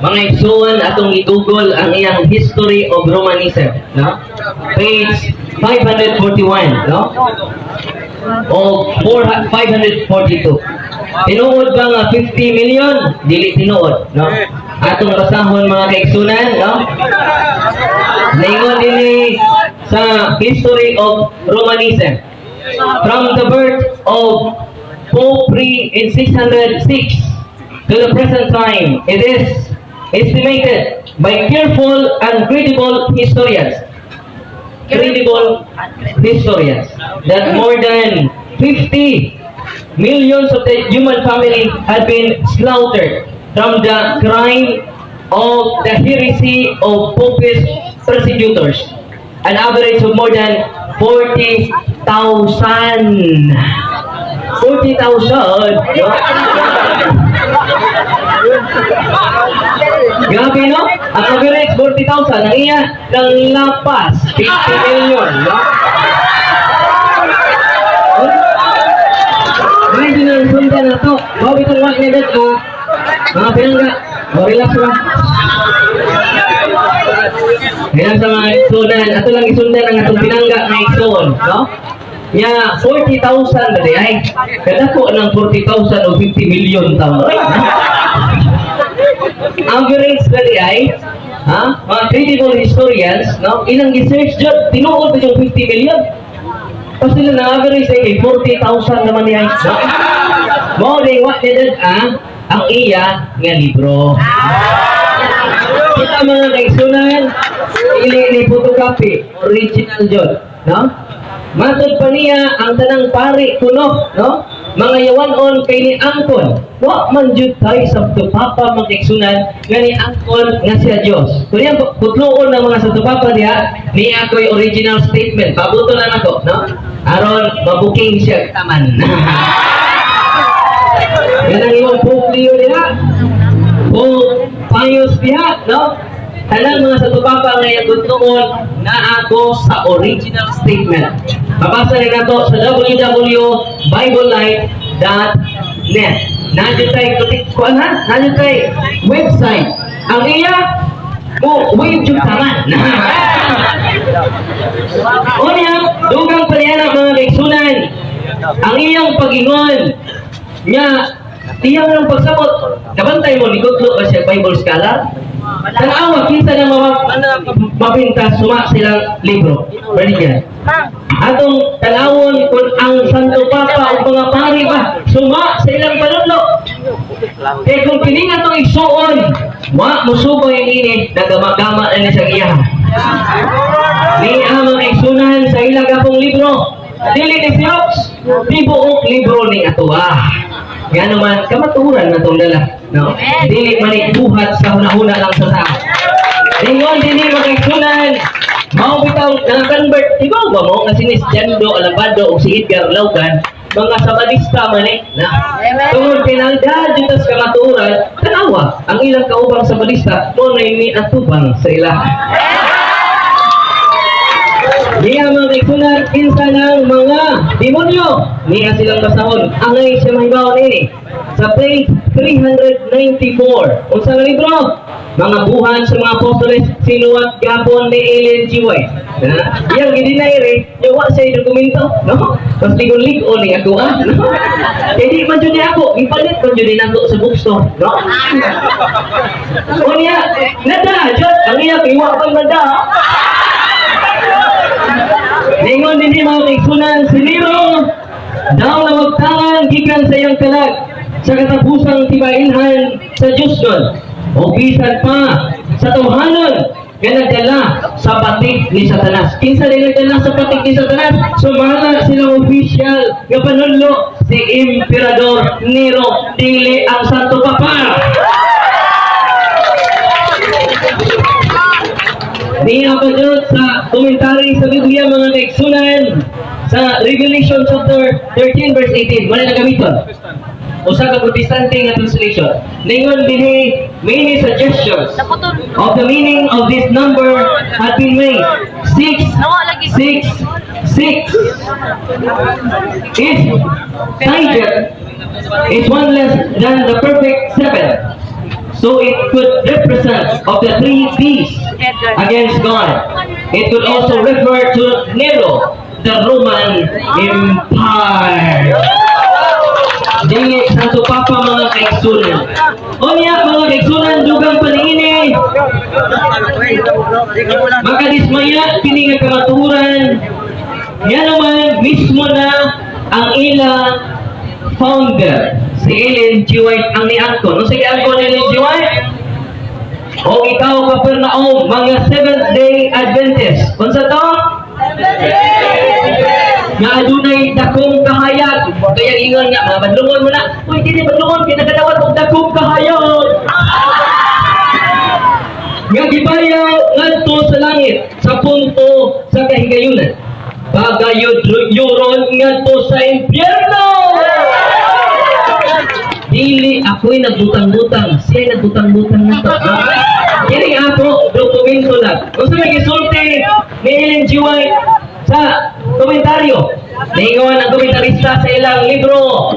Mga igsoon, atong i-google ang iyang History of Romanism, no? Page 541, no? O 4, 542. Tinuod ba nga 50 million? Dili tinuod, no? Atong basahon, mga kaigsunan, no? Naingon dinhi sa History of Romanism. From the birth of Pope Leo in 606 to the present time, it is estimated by careful and credible historians, that more than 50 millions of the human family had been slaughtered from the crime of the heresy of Popish persecutors. An average of more than 40,000. 40,000, no? Grabe, no? Ang average, 40,000. Ang iya, ng lapas, 50 million, no? Oh? Medyo na sundan na to. Bawi itong wak niya dad, ah. Mga pinangga. O, relax lang. Kaya sa mga igsunan, ato lang isundan ang atong pinangga nga igsoon, no? Nya 40,000 ba di ay? Kadako ng 40,000 o 50 million taon. Ay, average ba di ay? Ha? Mga credible historians, no? Ilang research jud, tinuod ba yung 50 million? Tapos sila na average ay kay 40,000 naman niya. No? Mao di wa ni dad ang iya nga libro. Kita, mga kaigsunan, ili ni photocopy, original jud, no? Matod pa niya ang tanang pari kuno, no? Mga yawanon kay ni angkon. Wa man jud tay Santo Papa, mga kaigsunan, nga ni angkon nga siya Dios. Kunya putloon ng mga Santo Papa diha, ni ako'y original statement. Pabuto lang ako, no? Aron mabuking siya taman. Yan ang imong Pope Leo diha. Pope Pius diha, no? Tanang mga Santo Papa nga yagutnoon na ako sa original statement. Mabasa rin nato sa www.biblelight.net. Naa jud tay kutik kuan ha? Naa jud tay website. Ang iya mo wave jud taman. Unya, dugang pa niya na, mga kaigsunan. Ang iyang pag-ingon nga iyang lang pagsabot, kabantay mo, nikutlo ba siya Bible scholar? Tanawa kinsa na mapinta suma silang libro. Pwede yan. Atong tanawon kung ang Santo Papa o mga pari ba suma sa ilang panudlo. Kaya kung kini nga itong igsuon, wa musubay ini, nagama-gama na ni sa iya. Ni ang mga igsunan sa ilang gapong libro. Dili ni Xerox, di buok libro ni atoa. Nga naman, kamaturan na itong dala. No? Dili man ni buhat sa hunahuna lang sa tao. Ingon dinhi, mga igsunan, mao bitaw naka-convert, ibaw ba mo nga si Jando Alabado o si Edgar Laugan, mga Sabadista man eh, na. Tungod kay nagdad dito sa kamatuoran, tanawa, ang ilang kaubang Sabadista, mo na ini atubang sa ila. Niya, mga kaigsunan, kinsa ng mga demonyo. Niya silang basahon. Angay siya mahibaw nini. Sa page 394. Unsa nga libro? Mga Buhat sa Mga Apostoles, sinuwat gapon ni Ellen G. White. Ha? Yang gidinay re, yawa siya dokumento, no? Mas ligon-ligon ni ako, ah, no? Kaya di man jud ni ako, gipalit man jud ni nato sa bookstore, no? O niya, nada, jud, ang iya, iwa pa nada. Ningon din mga kaigsunan, si Nero daw na magtangan gikan sa iyang kalag sa katapusang tibainhan sa Diyos nun o bisan pa sa tawhanon nga nagdala sa patik ni Satanas. Kinsa din nagdala sa patik ni Satanas? Sumala silang official nga panudlo, si Emperador Nero, dili ang Santo Papa. Niya pa jud sa komentary sa Biblia, mga kaigsunan, sa Revelation chapter 13 verse 18, wala na gamiton. Usa ka Protestante nga translation. Ningon dinhi, many suggestions Naputol. of the meaning of this number have been made. Six, Nawa lagi. six, six. If Tiger is one less than the perfect seven, so it could represent of the three beasts against God. It could also refer to Nero, the Roman Empire. Dili Santo Papa, mga kaigsunan. Unya, mga kaigsunan, dugang paniini. Makadismaya kini nga kamatuoran. Nga naman mismo na ang ilang founder, si Ellen G. White, ang niangkon. Ano sige angkon ni Ellen G. White? O ikaw, Capernaum, mga Seventh Day Adventist. Unsa to? Nga adunay dakong kahayag. Kaya ingon nga, mga badlungon mo na. Uy, dili badlungon, kinakadawat og dakong kahayag. Nga gibayaw ngadto sa langit sa punto sa kahigayunan. Pagayod yuron ngadto sa impyerno. Dili ako'y nagbutang-butang, siya nagbutang-butang na to. Kini ako, dokumento lang. Kung may gisulti ni Ellen G. White sa komentaryo, ningon ang komentarista sa ilang libro,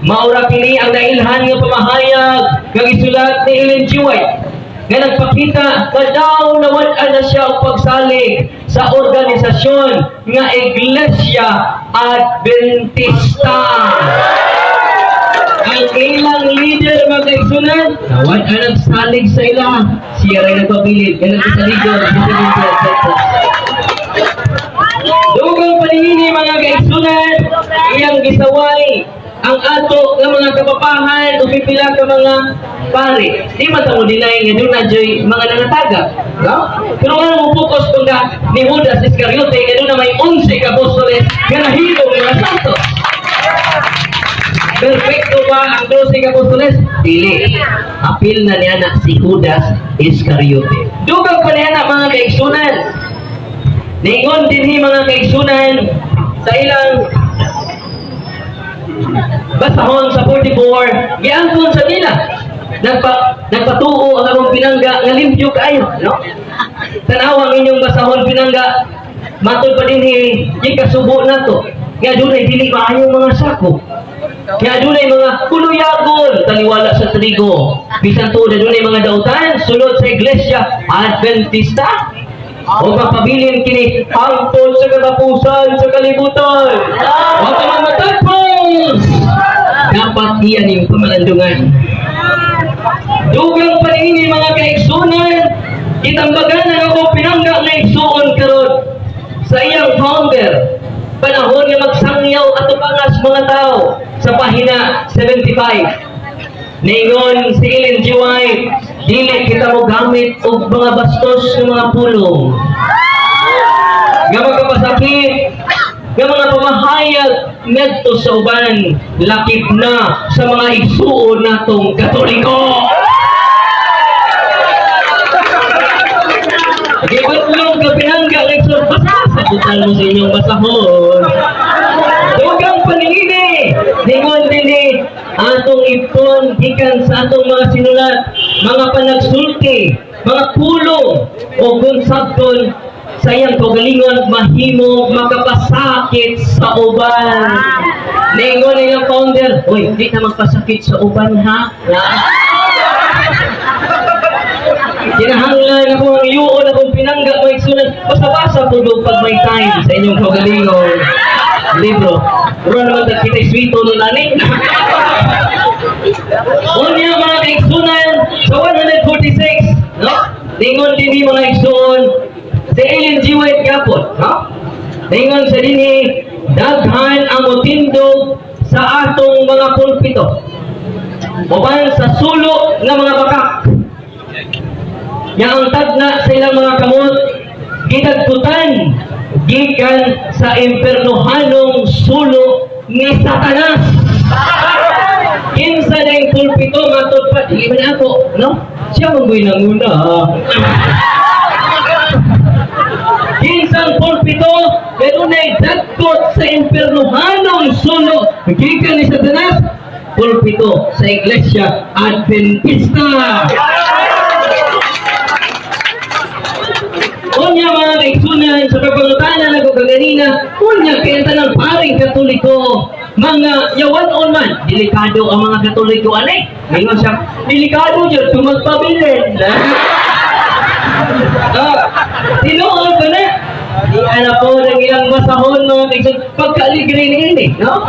maura kini ang nailhan nga pamahayag nga gisulat ni Ellen G. White nga nagpakita nga daw nawad-an na siya og pagsalig sa organisasyon nga Iglesia Adventista. Ang ilang leader, mga kaigsunan, nawad-an nagsalig sa ila. Siya rin nagpabilid, nga nagpasaligon, Dugang paningini, mga kaigsunan, iyang gisaway ang ato nga mga kapapahan o pipila ka mga pare. Di man ta mo deny nga doon na joy mga nangataga. No? Pero nga mo focus kung nga ni Judas Iscariote nga doon na may 11 ka apostoles nga nahimong mga santo. Perfecto ba ang 12 ka apostoles? Dili. Apil na niya na si Judas Iscariote. Dugang pa niya na, mga kaigsunan. Ningon dinhi, mga kaigsunan, sa ilang basahon sa 44, giangkon sa nila. Nagpatuo ang akong pinangga nga limpyo kaayo, no? Tanawa ang inyong basahon, pinangga. Matod pa dinhi, kasubo nato. Nga dunay dili maayong mga sako. Kaya adunay mga kuluyagon taliwala sa trigo. Bisan tuod adunay mga dautan sulod sa Iglesia Adventista. O mapabilin kini hangtod sa katapusan sa kalibutan. Wa ka man matagpos. Dapat iyan yung pamalandungan. Dugang paningin mga kaigsunan, itambagan ang ako pinangga nga igsuon karon sa iyang founder. Panahon nga magsangyaw ato pangas mga tao sa pahina 75. Ningon si Ellen G. White, dili kita mo gamit og mga bastos ng mga pulong nga magkapasakit nga mga pamahayag ngadto sa uban, lakip na sa mga igsuon natong Katoliko. Gibatlong ka pinangga kay Sir, basta sabutan mo sa inyong basahon. Dugang paningini, ningon dinhi atong ipon gikan sa atong mga sinulat, mga panagsulti, mga pulong o konsabton sa iyang kaugalingon mahimo makapasakit sa uban. Ningon ilang founder, "Uy, di na magpasakit sa uban, ha?" Ha? Kinahanglan ako ang yuon akong pinangga, may sunan. Basta-basa po doon pag may time sa inyong kaugalingon libro. Pero naman kita swito nun ani. Unya, mga kaigsunan, sa 146, no? Ningon din mga igsuon, si Ellen G. White gapon, no? Ningon sa dinhi, daghan ang motindog sa atong mga pulpito uban sa sulo ng mga bakak nga ang tagna sa ilang mga kamot gidagkutan gikan sa impernohanong sulo ni Satanas. Kinsa na yung pulpito, matod pa, di man ako, no? Siya man ko'y nanguna. Kinsang pulpito, pero na'y dagkot sa impernohanong sulo gikan ni Satanas? Pulpito sa Iglesia Adventista. Unya, mga kaigsunan, sa pagpangutana na ko kaganina, unya kaya tanang paring Katoliko, mga yawan-on man, delikado ang mga Katoliko, anay. Ngayon siya, delikado yun, tumagpabilin. Ah, tinuod ba na? Di na po ng ilang basahon, mga kaigsun, pagkaaligre ni ini, no?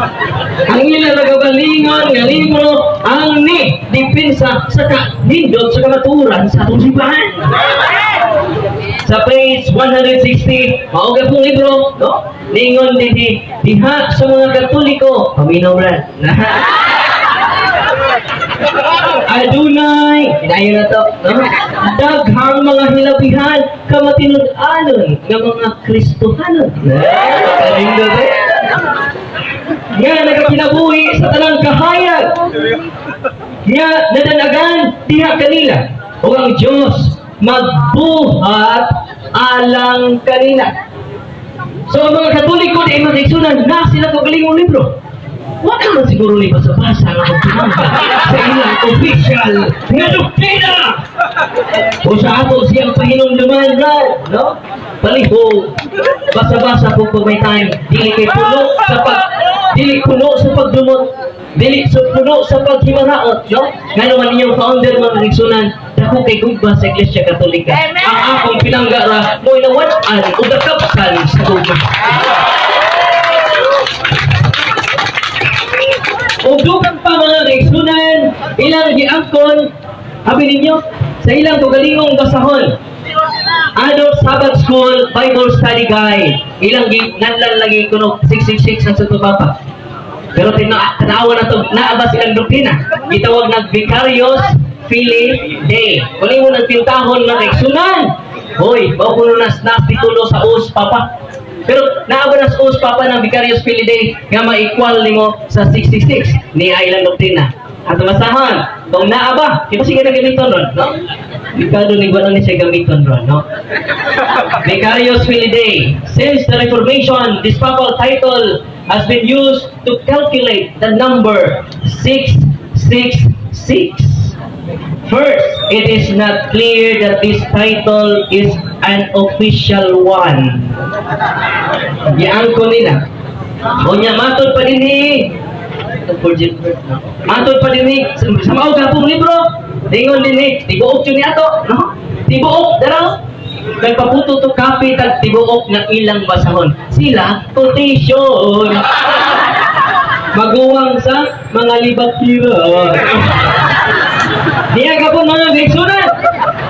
Ang ilang nagabalingon nga libro, ang ni dipinsa sa nindot sa kamaturan sa atong simbahan. Sa page 160, mao pong libro, no? Ningon dinhi, diha sa mga Katoliko, paminaw ra. Adunay, kinayo na to, no? Daghang mga hilabihan kamatinud-anon nga mga Kristohanon. Kanindot eh. Nga nagakinabuhi sa tanang kahayag nga nadanagan diha kanila o ang Diyos magbuhat alang kanila. So ang mga Katoliko di mga kaigsunan na sila kagalingong libro. Wala naman siguro ni basa-basa nga magpinangga sa ilang official nga doktrina. O sa ato siyang pahinumduman, Brad, no? Palihog, basa-basa po pag may time, dili kay puno sa pag dili puno sa pagdumot, dili sa puno sa paghimaraot, no? Ngano man inyong founder, mga kaigsunan, dako kay gugma sa Iglesia Katolika. Ang akong pinangga ra mo'y nawad-an o dakapsan sa gugma. Ug dugang pa, mga kaigsunan, ilang giangkon, abi ninyo, sa ilang kaugalingong basahon. Adult Sabbath School Bible Study Guide. Ilang nganlan lagi kuno 666 ang Santo Papa. Pero tanawa na to, naa ba silang doktrina? Gitawag nag Vicarious Filii Dei. Kung imo nang pintahon, mga kaigsunan, hoy, mao kuno nas nas titulo sa us Papa. Pero naa ba nas us Papa ng Vicarious Filii Dei nga ma-equal nimo sa 666 ni ilang doktrina? At masahan, kung naa ba, di ba sige na gamiton ron, no? Mikado ni Guano ni siya gamiton ron, no? Vicarious Filii Dei. Since the Reformation, this papal title has been used to calculate the number 666. First, it is not clear that this title is an official one. Giangko nila. Unya matod pa dinhi, Itong virgin birth, no? Matod pa dinhi sa mao gapong libro, ningon dinhi, tibuok yun ni ato, no? Tibuok, daraw. Nagpaputo to copy tag tibuok nga ilang basahon. Sila, quotation. Maguwang sa mga libakira. Diya ka po, mga kaigsunan.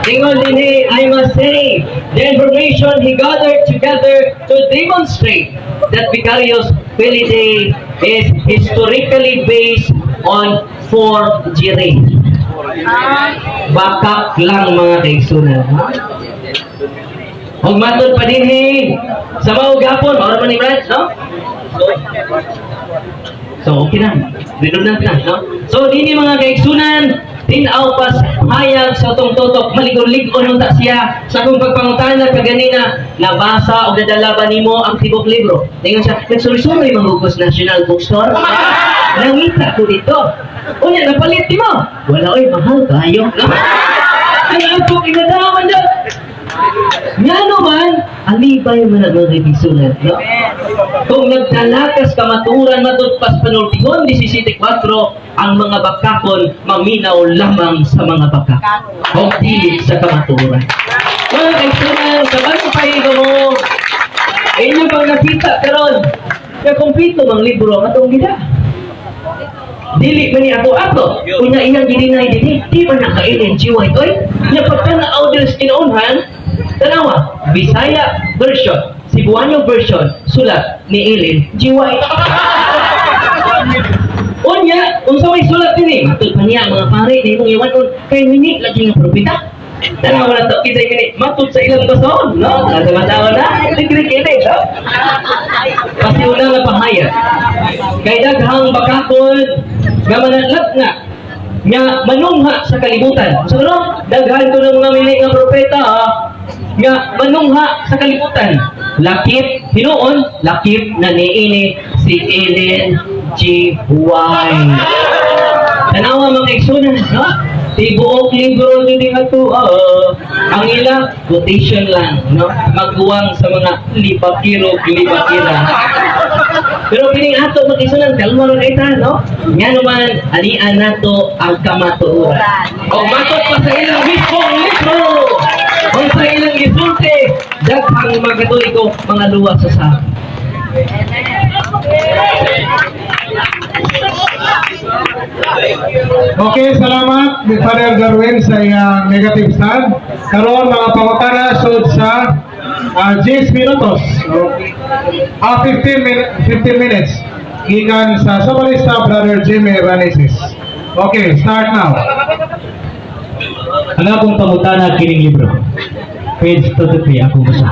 Ingon dinhi, I must say, the information he gathered together to demonstrate that Vicarius Filii Dei is historically based on forgery. Bakak lang, mga kaigsunan. Ha? Ug matod pa dinhi sa mao gapon, mao man ni Brad, no? So, okay na. Redundant na, no? So, dini, mga kaigsunan, tinaw pas hayag sa atong tutok, maligon-ligon unta siya sa akong pagpangutana kaganina, nabasa o nadala ba nimo ang tibok libro? Ningon siya, nagsuroy-suroy manggugos National Bookstore. Nangita ko dito. Unya, napalit mo. Wala oy, mahal kayo. No? Ang akong inadaman na. Ngano man, alibay man ang mga kaigsunan, no? Kung nagtalakas kamaturan matud pas panultigon 17.4, ang mga bakakon maminaw lamang sa mga bakak. O dili sa kamaturan. Mga kaigsunan, sa bantay mo, inyo pang nakita karon, kaya kumpleto mang libro ang atong gida. Dili man ni ato ato. Unya iyang gidinay dinhi, di man naka Ellen G. White oy. Nya pagtanaw diri sa kinaunhan, tanawa, Bisaya version, Cebuano version, sulat ni Ellen G. White. Unya, unsa may sulat dinhi? Matud pa niya mga pare ni imong iwanon kay mini lagi nga propeta. Tanawa na to kinsay mini matud sa ilang basahon, no? Nasa matawa na, ligri kini, no? Pasiuna nga pahayag. Kay daghang bakakon nga mananap nga nga manungha sa kalibutan. So no, daghan ko ng mga mini nga propeta nga manungha sa kalibutan. Lakip hinuon, lakip na niini si Ellen G. White. Tanawa, mga kaigsunan, no? Tibuok libro ni ato, ang ilang quotation lang, no? Magguwang sa mga libakiro, libakira. Pero kining ato, mga kaigsunan, kalma ra kay ta, no? Nga naman, alian nato ang kamatuoran. O matod pa sa ilang mismong libro. O sa ilang gisulti, daghang mga Katoliko mga luwas sa sa. Okay, salamat ni Father Darwin sa iyang negative stand. Karon mga pangutana sud sa 10 minutos. Okay. 15 minutes. Gikan sa Somalista, Brother Jimmy Raneses. Okay, start now. Ang akong pangutana kining libro. Page 23 akong basa.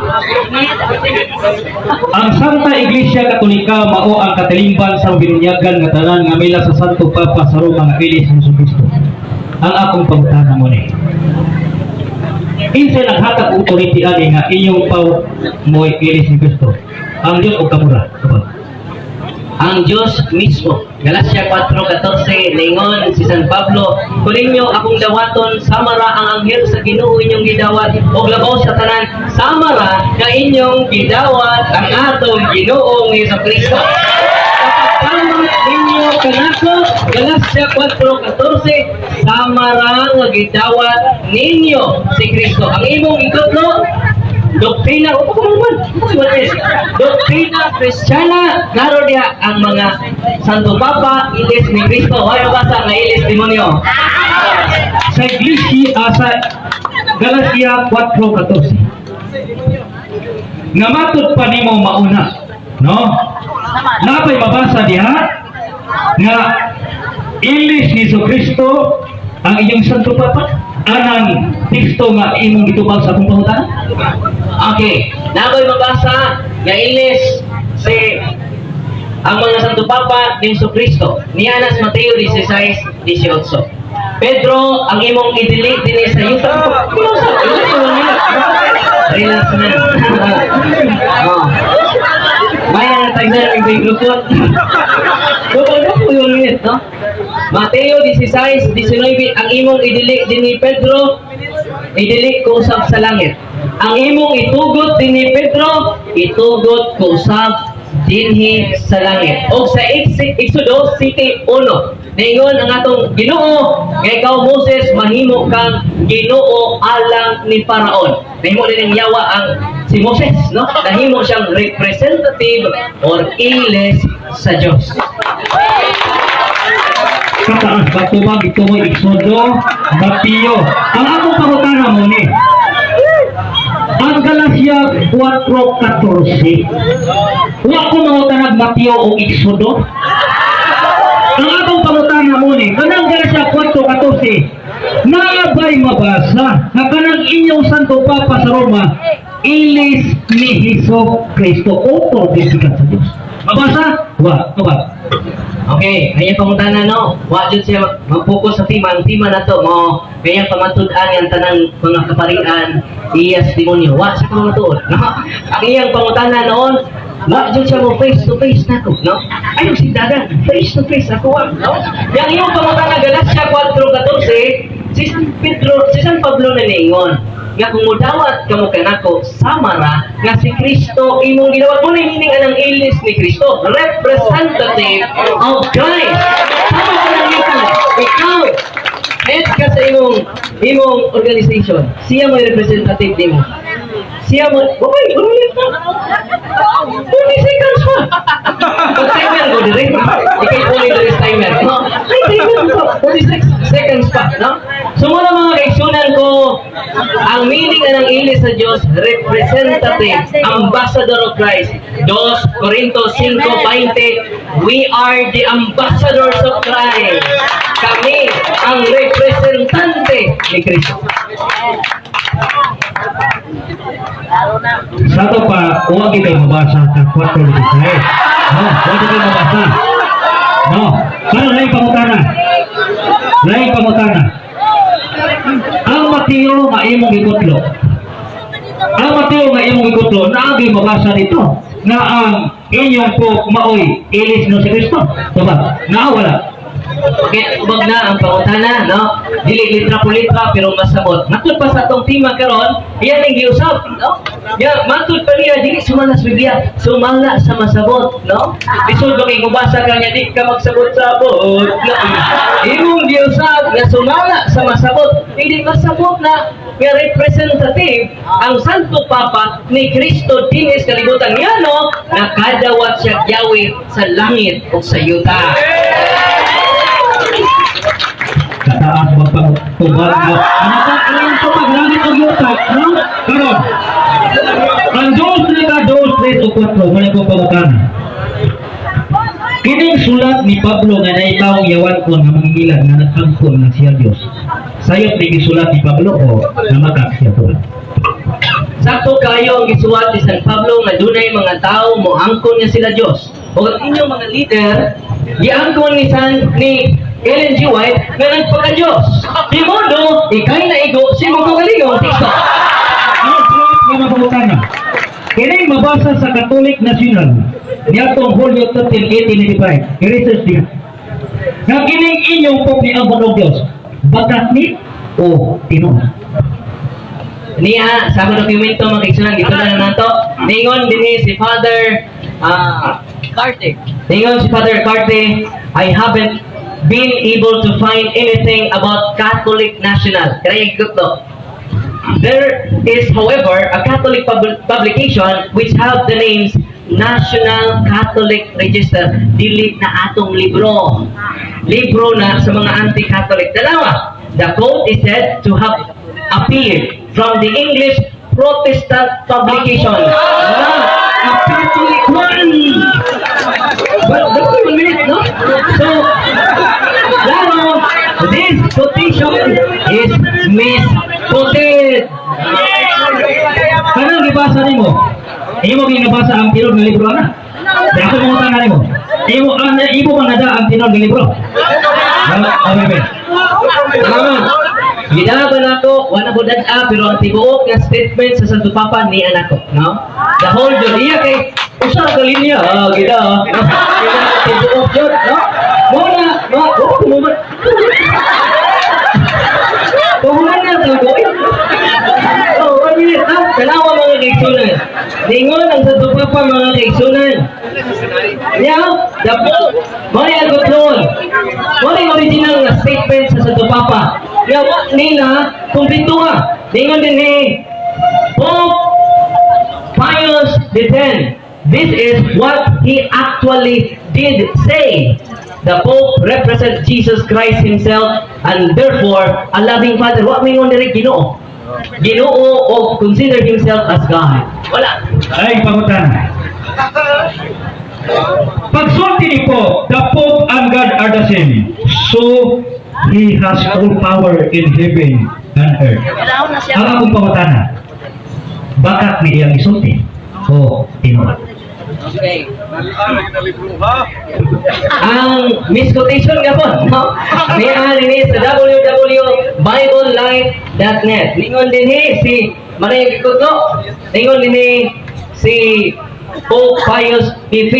Ang Santa Iglesia Katolika mao ang katilimban sa binunyagan nga tanan nga mila sa Santo Papa sa Roma nga ilis ni Kristo. Ang akong pangutana mo ni. Kinsa naghatag og authority ani nga inyong pau mo'y ilis ni Kristo? Ang Dios o kamura? Kabal. Ang Diyos mismo. Galacia 4:14, ningon si San Pablo, "Kung ninyo akong dawaton, samara ang anghel sa Ginoo inyong gidawat, og labaw sa tanan, samara nga inyong gidawat ang atong Ginoong Kristo." Kapag ninyo kanako, Galacia 4:14, samara nga gidawat ninyo si Kristo. Ang imong ikutlo, Doktrina, o ko man, Doktrina Kristiyana, klaro diha ang mga Santo Papa, ilis ni Kristo. Hoy, basa nga ilis demonyo. Sa Iglesia, sa Galatia 4:14. Nga matod pa nimo mauna, no? Napay mabasa diha nga ilis ni Kristo ang inyong Santo Papa anang teksto nga imong gitubag sa akong pangutana? Okay, nakoy mabasa nga ilis si ang mga Santo Papa ni Kristo. Niya nas Mateo 16:18. Pedro, ang imong idili dinhi sa yuta. Relax na. Oh. Maya na tayo na ng lukot. Lukot po yung minute, no? Mateo 16:19, ang imong idili dinhi, Pedro, idili ko usab sa langit. Ang imong itugot dinhi, Pedro, itugot ko usab Dinhi sa langit. O sa Exodo 7:1, niingon ang atong Ginoo nga ikaw, Moses, mahimo kang Ginoo alang ni Faraon. Nahimo din ang yawa ang si Moses, no? Nahimo siyang representative or ilis sa Dios. Kataas ba tubag ito mo Exodo, Mateo. Ang akong pangutana mo ni, ang Galacia 4:14. Wa ko mangutanag Mateo o Exodo. Ang akong pangutana mo ni, kanang Galacia 4:14, naabay mabasa na kanang inyong Santo Papa sa Roma, ilis ni Hesus Kristo, author din sa Diyos. Mabasa? Wa, wa. Okay, ayan pangutana, no. Wa jud siya mag-focus sa tema. Ang tema na to mo kaya pamatud-an ang tanang mga kaparian iyas demonyo. Wa siya pamatuod, no? Ang iyang pangutana noon, wa jud siya mo face to face nako, no? Ayaw si dagan, face to face ako, wa, no? Yang iyong pangutana, Galacia 4:14, si San Pedro, si San Pablo na niingon nga kung mudawat kamo kanako samara nga si Kristo imong gidawat, mo na meaning anang ilis ni Kristo, representative of Christ. Tama ka lang ikaw head ka sa imong organization, siya mo representative nimo, siya mo. Okay, ulit pa, 40 seconds pa. Pag timer ko dire, ikay uli dire timer, no? Ay, timer ko 46 seconds pa, no? So muna, mga kaigsunan ko, ang meaning ng ilis sa Diyos, representative, ambassador of Christ. 2 Corinto 5:20, we are the ambassadors of Christ. Kami ang representante ni Kristo. Sa ato pa, huwag kayo mabasa sa 4:16. No, huwag kayo mabasa. No, pero laing pangutana. Laing pangutana. Ang Mateo nga imong gikutlo. Ang Mateo nga imong gikutlo, naagi mabasa dito nga ang inyong po maoy ilis no si Kristo. Diba? Naa wala? Okay, ubag na ang pangutana, no? Dili litra po litra, pero masabot. Matud pa sa atong tema karon, iyan ang giusap, no? Ya, matud pa niya, dili sumala sa Biblia, sumala sa masabot, no? Lisod ba kay mabasa ka niya, di ka magsabot-sabot, no? Imong giusap nga sumala sa masabot, hindi masabot na nga representative ang Santo Papa ni Kristo dinis kalibutan nga, no, nakadawat siya Yahweh sa langit o sa yuta. Kataas magpatubag mo. Ano ka? Ano yung tubag? Langit o yuta? No? Karon. Ang dos, lima, dos, tres, o kwatro, wala ko pangutana. Kining sulat ni Pablo nga naitawong yawan ko nga mangingilan nga nag-angkon nga siya Diyos. Sayop ni gisulat ni Pablo o namakak siya to? Sakto kayo ang gisuwat ni San Pablo nga dunay mga tao mo angkon nga sila Dios. O ang inyong mga leader giangkon ni San ni Ellen G. White nga nagpaka-Diyos. Di modo, ikay naigo si mong kaugalingong teksto. Ang sulat nga mga pangutana. Kining mabasa sa Catholic National niadtong Hulyo 13, 1895. I-research niya. Nga kining inyong Pope ni angkon og Diyos. Bakat ni o tinuod? Niya, sa akong dokumento, mga kaigsunan, gitunan na nato. Ningon dinhi si Father Carte. Ningon si Father Carte, "I haven't been able to find anything about Catholic National." Kaya yung. "There is, however, a Catholic publication which have the names National Catholic Register." Dili na atong libro. Libro na sa mga anti-Catholic. Dalawa, "The quote is said to have appeared from the English Protestant publication." Not a Catholic one! But, 1 minute, no? So, lalo, this quotation is misquoted. Kanang gibasa nimo? Imo ginabasa ang tinuod nga libro ana? Di ako mangutana nimo. Imo ang imo man nada ang tinuod nga libro. Ano, bebe? Salamat. Ginaban nako, wala ko dad pero ang tibuok nga statement sa Santo Papa ni anak ko, no? The whole jud iya kay usa ka linya, gida. No? Gida tibuok jud, no? Mo na, no, oh, mo man. Pahuman na to, boy. Oh, 1 minute, ah. Tanawa, mga kaigsunan. Ningon ang Santo Papa, mga kaigsunan. Yeah, the Pope. Mao ni ang control. Mao ni original nga statement sa Santo Papa. Nga wa nila kumpletuha. Ningon din ni Pope Pius X. This is what he actually did say. The Pope represents Jesus Christ himself and therefore a loving Father. Wa mingon diri Ginoo. Ginoo o consider himself as God. Wala. Ay, pangutana. Pagsulti ni Pope, the Pope and God are the same. So, he has all power in heaven and earth. Kailangan na siya. Ang akong pangutana, bakak ni iyang isulti o tinuod? Okay. Nalaan na libro ha. Ang misquotation nga po, no? Ni ni sa www.biblelife.net. Ningon din ni si Maria Gikuto. Ningon din ni si Pope Pius V.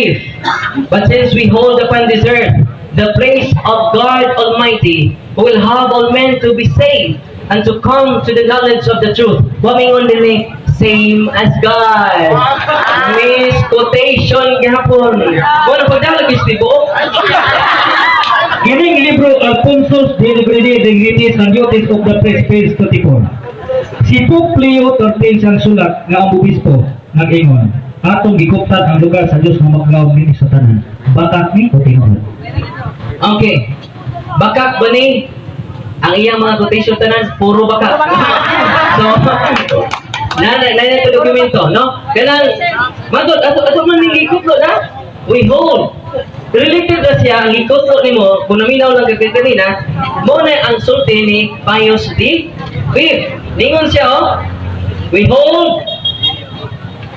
"But since we hold upon this earth the place of God Almighty, who will have all men to be saved and to come to the knowledge of the truth." Wa mingon din ni same as God. Misquotation gihapon. Wala pagdalag is tibuok. Kining libro Alfonso's De Libride Dignities and Duties of the Priest, page 24. Si Pope Leo XIII ang sulat nga ang obispo nag-ingon, atong gikuptan ang lugar sa Dios nga maglaom nini sa tanan. Bakak ni o tinuod? Okay. Bakak ba ni? Ang iyang mga quotation tanan, puro bakak. So, nanay, nanay ito dokumento, no? Kanang, magod, ato, ato man ning gikutlo na, we hold. Related na siya, ang gikutlo nimo, kung naminaw lang kay kanina, mo na ang sulti ni Pius the Fifth. Ningon siya, oh, we hold.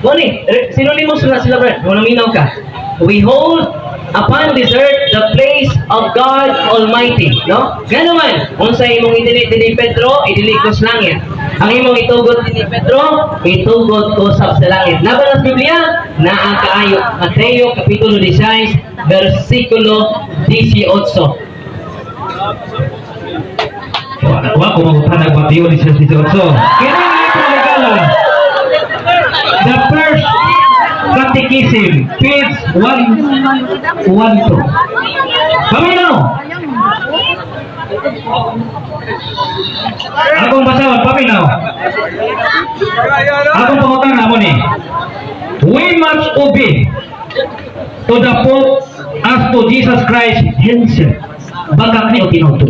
Mo ni, synonymous na sila, brad. Kung naminaw ka. We hold upon this earth the place of God Almighty. No? Gano man, unsa imong idili ni Pedro, idili ko sa langit. Ang imong itugot ni Pedro, itugot ko sa langit. Naa ba sa Biblia? Naa kaayo. Mateo Kapitulo 16, versikulo 18. Wa ko mangutan ang Mateo 16:18. Kining libro regalo. The First Catechism, page 112. Paminaw! Akong basahon, paminaw. Akong pangutana mo ni. We must obey to the Pope as to Jesus Christ himself. Bakak ni o tinuod?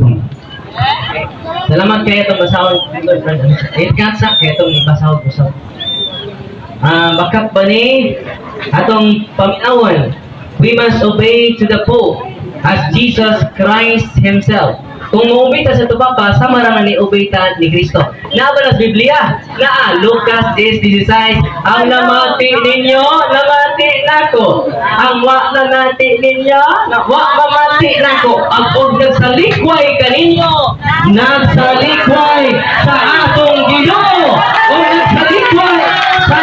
Salamat kayo itong basahon. It katsa kayo itong basahon ko sa. Ah, bakak ba ni atong paminawan? We must obey to the Pope as Jesus Christ himself. Kung mo-obey ta sa tubapa, sama ra nga ni obey ta ni Kristo. Naa ba sa Biblia? Naa, Lucas 10:16, "Ang namati ninyo, namati nako. Ang wa namati ninyo, na wa mamati nako. Ang og nagsalikway kaninyo, nagsalikway sa atong Ginoo. O nagsalikway sa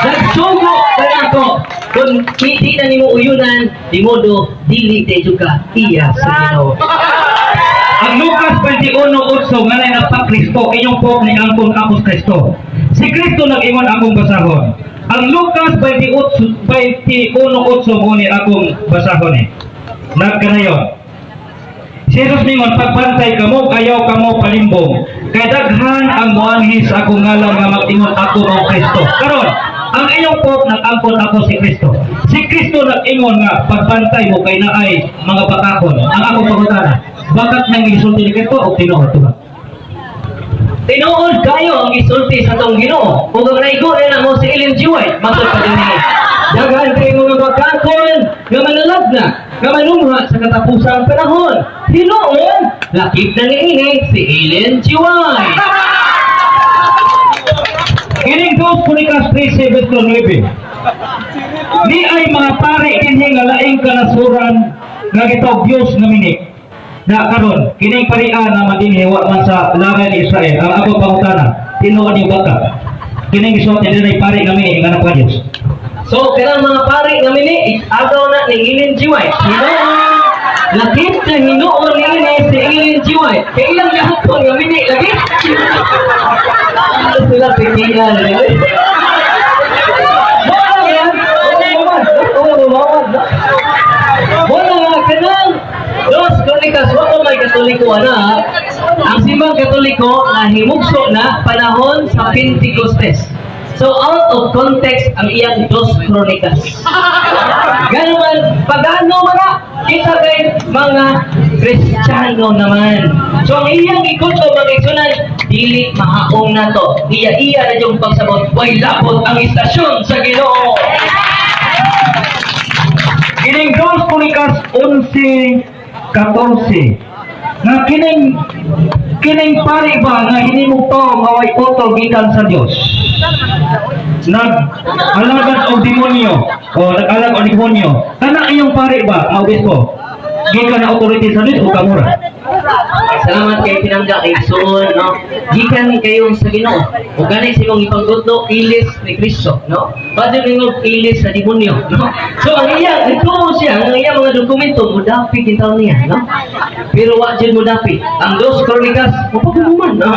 nagsugo kanako." Kung hindi na nimo uyunan, di modo dili jud ka iya sa Ginoo. Ang Lucas 21:8 nga na pa Kristo, inyong Pope ni angkon apos Kristo. Si Kristo nag-ingon, akong basahon. Ang Lucas 28 21:8 mo ni akong basahon eh. Nagkanayon. Si Jesus mingon, "Pagbantay kamo, ayaw kamo palimbong. Kay daghan ang moanhi sa akong ngalan nga mag-ingon, 'Ako mao Kristo.'" Karon, ang inyong Pope nag-angkon ako si Kristo. Si Kristo nag-ingon nga pagbantay mo kay naay mga bakakon. Ang akong pangutana, bakak nang gisulti ni Kristo o tinuod to ba? Tinuod kayo ang gisulti sa atong Ginoo. Ug ang naigo na mo si Ellen G. White, matod pa din ni. Daghan kay mga bakakon nga manalagna, nga manumha sa katapusang panahon. Hinuon, lakip na niini si Ellen G. White. Kining 2 Kronicas 13 verse 9. Ni ay mga pare dinhi nga laing kanasuran nga gitawag Dios nga mini. Na karon kining parian na madinhi wa man sa langay ni Israel. Ang ako pangutana, tinuod ni baka? Kining gisuot ni pare nga mini nga napa Dios. So, kanang mga pare nga mini, agaw na ni Ellen G. White. Hinuon, lakip na hinuon niini si Ellen G. White. Kay ilang gihapon nga mini lagi. Ano sila pikian? Mao yan. Oo, oo, oo. Dos Kronikos, wa ko may Katoliko ana. Ang Simbang Katoliko na himugso na panahon sa Pentecostes. So out of context ang iyang Dos Kronikas. Gano'n man, pagano man na, kita kay mga Kristiyano naman. So ang iyang ikuto, mga igsunan, dili mahaong nato. Iya-iya na yung pagsabot, way labot ang istasyon sa Ginoo. Kining Dos Kronikos 11:14 nga kining kining pari ba nga hinimong tao nga way utol gikan sa Dios, nag-alagad og demonyo o nag-alagad og demonyo, kana iyong pari ba nga obispo, gikan na authority sa Dios o kamura? Salamat kay pinangga kay Suon, no? Gikan kayo sa Ginoo. O gani sa imong ipangutlo, ilis ni Kristo, no? Padre ningog ilis sa demonyo, no? So ang iya, ito siya, ang iya mga dokumento mudapi kintaw niya, no? Pero wa jud mudapi. Ang Dos Kronikos, mapagumuman, no?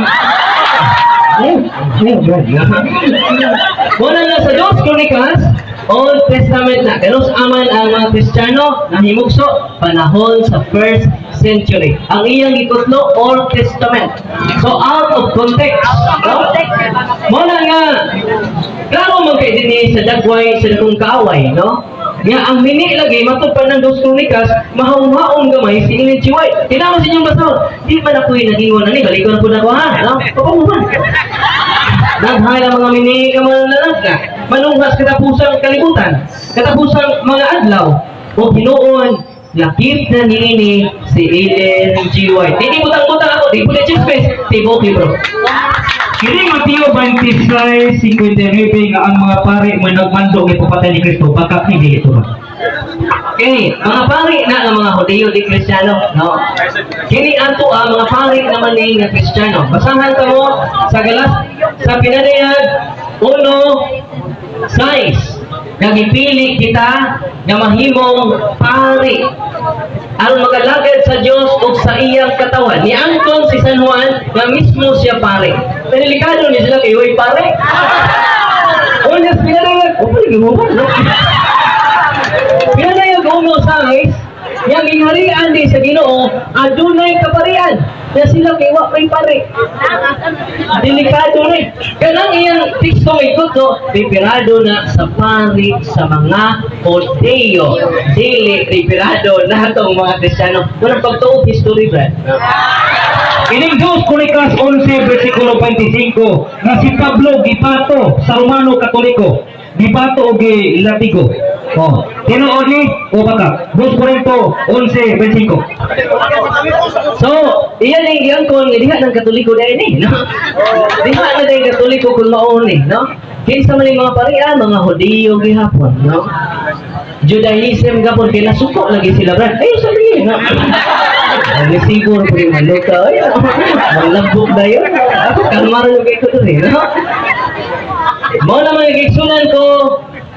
Muna nga sa Dos Kronikos, Old Testament na. Kanus aman ang mga Kristiyano na himugso panahon sa first century. Ang iyang gikutlo, Old Testament. So out of context. No? Muna nga, klaro man kay dinhi sa dagway sa dakong kaaway, no? Nga ang mini lagi matud pa ng Dos Kronikos, mahaw-haon gamay si Ellen G. White. Tinama sa inyong basahon. Di man ako'y nagingon na ni, balikon po na ko ha, no? Papamuhan. Naghay ang mga mini ka mga na manunghas katapusang kalibutan, katapusang mga adlaw, o hinuon, lakip na niini si Ellen G. White. Hindi butang-butang ako, di po na chismis, tibok libro. Kining Mateo 26:59 nga ang mga pari mo nagmando nga ipapatay ni Kristo, baka hindi ito ba? Okay, mga pari na ang mga Hudiyo di Kristiyano, no? Kini ato ang mga pari naman ni nga Kristiyano. Basahan ka mo sa Galas sa Pinadayag 1:6. Nga gipili kita nga mahimong pari ang magalagad sa Dios ug sa iyang katawan. Ni Angkon si San Juan nga mismo siya pari. Delikado ni sila kay "Uy, pare." Unya Pinadayag, oh, no? Pinadayag 1:6, yang gingharian di sa Ginoo, adunay kaparian. Na sila kay wa may pari. Delikado ni. Kanang iyang teksto ikuto, referado na sa pari sa mga Hudiyo. Dili referado na atong mga Kristiyano. Walang pagtuo history, Brad. Kining Dos Kronikos 11 versikulo 25 nga si Pablo gipato sa Romano Katoliko, gipato o gilatigo. Oh, tinuod ni o baka? Dos Corinto 11:25. So, iyan ang giyangkon nga diha ng Katoliko dahil ni, no? Diha na dahil Katoliko kung mao ni, no? Kinsa man yung mga parian, mga Hudiyo gihapon, no? Judaism gapon kay nasuko lagi sila, Brad. Ay, sabi, no? Ang siguro po yung maluka, ay, malabok na yun. Ako, kalmaro yung kay ko dun eh, no? Mao naman yung igsunan ko,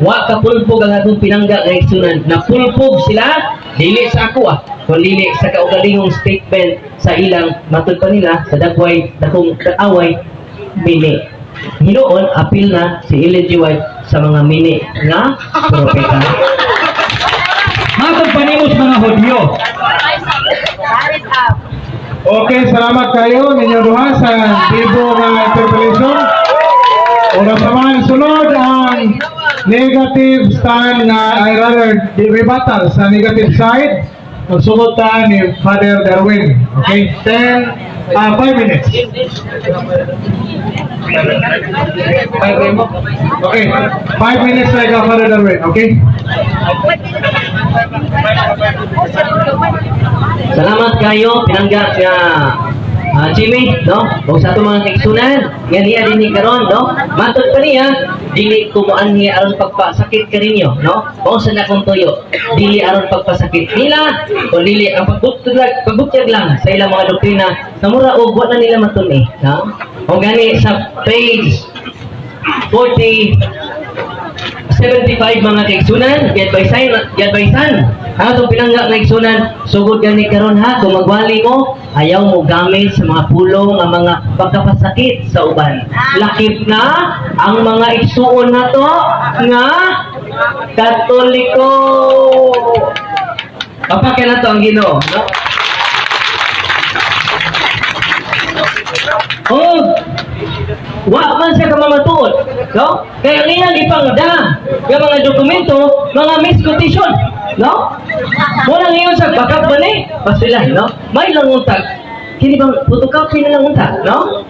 wa ka pulpog ang atong pinangga nga igsunan. Napulpog sila, dili sa ako ah, kun dili sa kaugalingong statement sa ilang matud pa nila sa dagway dakong kaaway mini. Hinuon, apil na si Ellen G. White sa mga mini nga propeta. Matod pa nimo sa mga Hudyo. Okay, salamat kayo ninyo duha sa bibo nga interpellation. Oras naman, sunod ang negative stand nga, ay rather, di rebuttal sa negative side. Magsunod ta ni Father Darwin. Okay, 10, 5 minutes. Okay, 5 minutes like Father Darwin, okay? Salamat kayo pinangga nga Jimmy, no? Ug sa atong mga kaigsunan, nga niya dinhi karon, no? Matod pa niya, dili ko moanhi aron pagpasakit kaninyo, no? Mao sa nakong tuyo, dili aron pagpasakit nila, o dili ang pagbutyag, pagbutyag lang sa ilang mga doktrina, sa mura og wa na nila matun-i, no? O gani sa page 40 75, mga kaigsunan, giadvisan, giadvisan. Ang atong pinangga nga igsunan, sugod gani karon ha, kung magwali mo, ayaw mo gamit sa mga pulong ang mga pagkapasakit sa uban. Lakip na ang mga igsuon nato nga Katoliko. Papakin na to ang Ginoo, no? Oh, wa man siya kamamatuod, no? Kaya ang iyang ipangda nga mga dokumento, mga misquotation, no? Wala ngayon sa backup ba ni? Pasila, no? May lang untag. Kini bang photocopy na lang untag, no?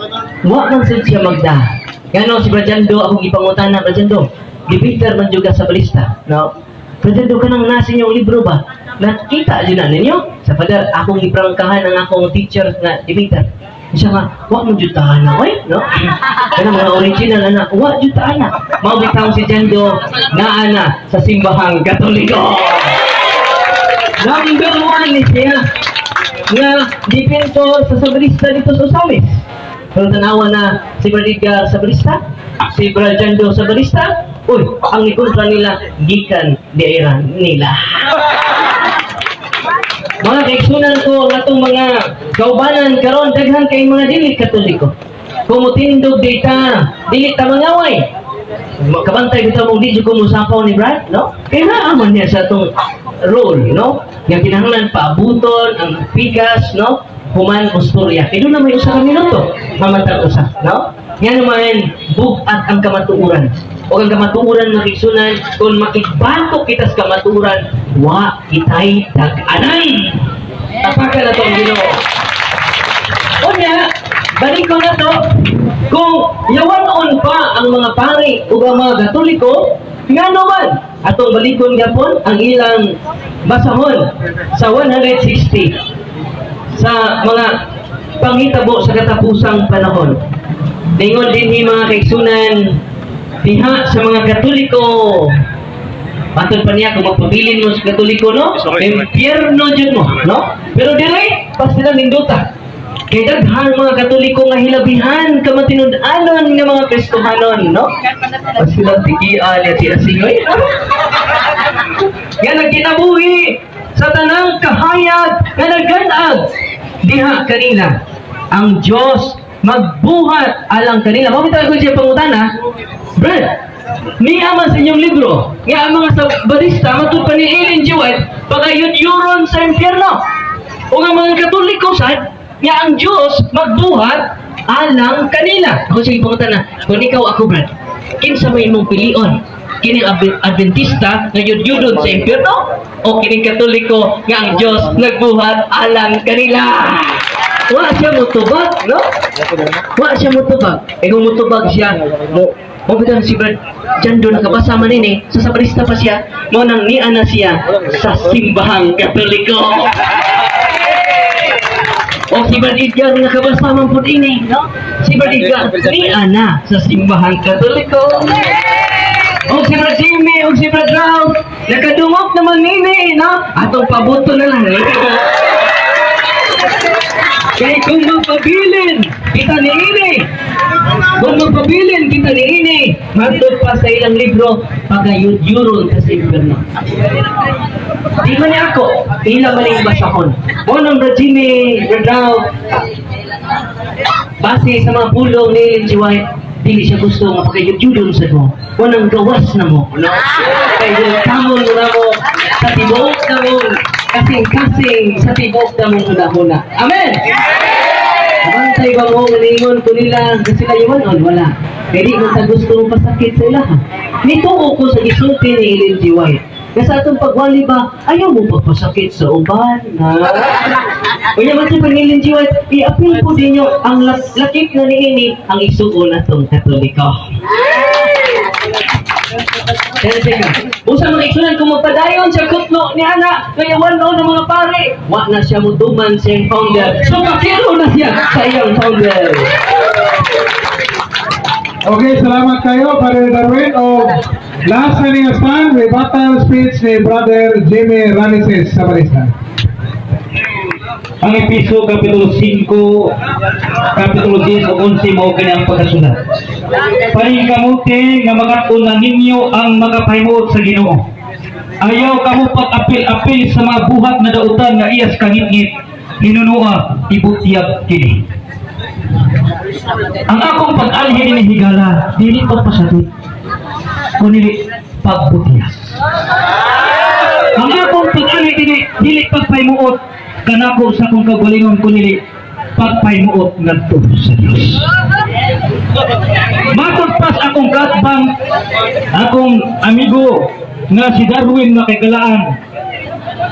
Wa man sad siya magda. Ngano si Brajando akong gipangutana, Brajando, debater man juga sa balista, no? Brajando, kanang nasa inyong libro ba? Nakita jud na ninyo sa pader akong giprangkahan ang akong teacher nga debater. Siya nga, wa mo jud taana oy, no? Kanang mga original ana, wa jud taana. Mao bitaw si Jando naa na sa simbahang Katoliko. Number one ni siya nga dipinto sa Sabrista dito sa Ozamis. Pero tanawa na si Brad sa Sabrista, si Brad Jando sa Barista, uy, ang ikontra nila gikan di nila. Mga kaigsunan ko ang atong mga kaubanan karon, daghan kay mga dili Katoliko. Kung mutindog dita, dili ta mangaway. Kabantay bitaw mong di jud ko mosapaw ni Brad, no? Kaya naa man niya sa atong role, no? Nga kinahanglan paabuton ang pikas, no? Human ustorya. Kay doon na may usa ka minuto, mamantag usa, no? Nga naman, bug-at ang kamatuoran. O ang kamatuoran, mga kaigsunan, kung makigbato kita sa kamatuoran, wa kitay dag-anan. Tapakan na to ang Ginoo. Unya, balik ko na to, kung yawanon pa ang mga pari ug ang mga Katoliko, nga naman, atong balikon gapon ang ilang basahon sa 160 sa mga panghitabo sa katapusang panahon. Ningon din ni mga kaigsunan, diha sa mga Katoliko, matod pa niya kung magpabilin mo sa Katoliko, no? Impyerno jud mo, no? Pero dire, basta nindota. Kay daghan mga Katoliko nga hilabihan kamatinud-anon nga mga Kristohanon, no? Pas sila tigian ya ti asingoy. Nga nagkinabuhi sa tanang kahayag nga nagganag diha kanila. Ang Diyos magbuhat alang kanila. Mao bitaw ko siya pangutana. Brad, niya man sa inyong libro nga ang mga barista matud pa ni Ellen G. White pagayud-yuron sa impyerno. O ang mga Katoliko sad nga ang Diyos magbuhat alang kanila. Ako sige pangutana, kung ikaw ako, Brad, kinsa may imong pilion? Kining Adventista nga yud-yudon sa impyerno o kining Katoliko nga ang Diyos nagbuhat alang kanila? Wa siya mutubag, no? Wa siya mutubag. Eh kung mutubag siya, mo mo bitaw si Brad Jando nakabasa man nini, sa sabrista pa siya, mo nang niana na siya sa simbahang Katoliko. O si Brad Edgar nakabasa man pud ini, no? Si Brad Edgar niana sa simbahang Katoliko. O si Brad Jimmy, o si Brad Ralph, nakadungog naman nini, no? Atong pabuto na lang. Kay kung magpabilin, kita ni ini. Kung magpabilin, kita ni ini. Matod pa sa ilang libro, pagayud-yuron ka sa impyerno. Di man niya ako, ila man yung basahon. Mo nang Brad Jimmy, Brad Ralph, base sa mga pulong ni Ellen G. White, dili siya gusto nga pagayud-yuron sa mo. Mo nang gawas na mo, no? Kay tamon mo na mo sa tibuok na mo, kasing-kasing sa tibuok na mong huna-huna. Amen! Abantay ba mo, maningon ko nila, na sila yawanon? Wala. Kaya di mo ta gusto mong pasakit sa ilaha. Nituo ko sa gisulti ni Ellen G. White. Nga sa atong pagwali ba, ayaw mo pagpasakit sa uban, ha? Unya man sa pag Ellen G. White, i-appeal po ninyo ang lakip na niini ang isuon atong Katoliko. Teka, teka. Usa mga igsunan kung magpadayon siya kutlo ni ana, ngayawan noon ng mga pare, wa na siya mutuman sa iyang founder. So makiro na siya sa iyang founder. Okay, salamat kayo, Brother Darwin. O last na niya stand, rebuttal speech ni Brother Jimmy Ranises sa Balista. Ang Episo Kapitulo 5, Kapitulo 10 ug 11 mao kini ang pagkasulat. Paningkamuti nga makat-on ninyo ang makapahimuot sa Ginoo. Ayaw kamo pag-apil-apil sa mga buhat nga dautan nga iyas kangitngit. Hinunua ibutyag kini. Ang akong pag-alhi ni higala dili pagpasabit kundi pagbutiyas. Ang akong pag-alhi dinhi Dili pagpahimuot kanako sa akong kaugalingon kundi pagpahimuot ngadto sa Dios. Matod pas akong kaatbang, akong amigo nga si Darwin nga kaigalaan.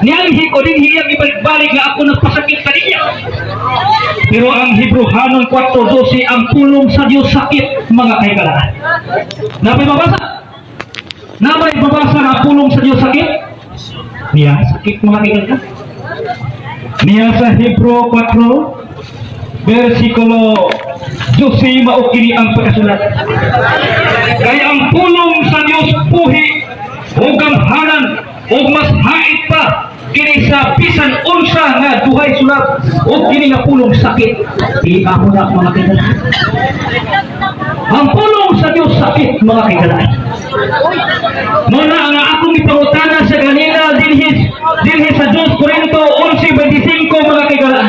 Nianhi ko din hiyang ibalik-balik nga ako nagpasakit kaniya. Pero ang Hebreohanon 4:12, ang pulong sa Diyos sakit, mga kaigalaan. Napay mabasa? Napay mabasa nga pulong sa Diyos sakit? Niya, sakit, mga kaigalaan. Niya sa Hebreo 4, versikulo 12, mao kini ang pagkasulat. Kay ang pulong sa Diyos puhi ug gamhanan ug mas hait pa kini sa bisan unsa nga duhay sulab, ug kini nga pulong sakit. Di ako na, mga kaigalaan. Ang pulong sa Diyos sakit, mga kaigalaan. Muna ang akong ipangutana sa ganina dinhi sa 2 Corinto 11:25, mga kaigalaan.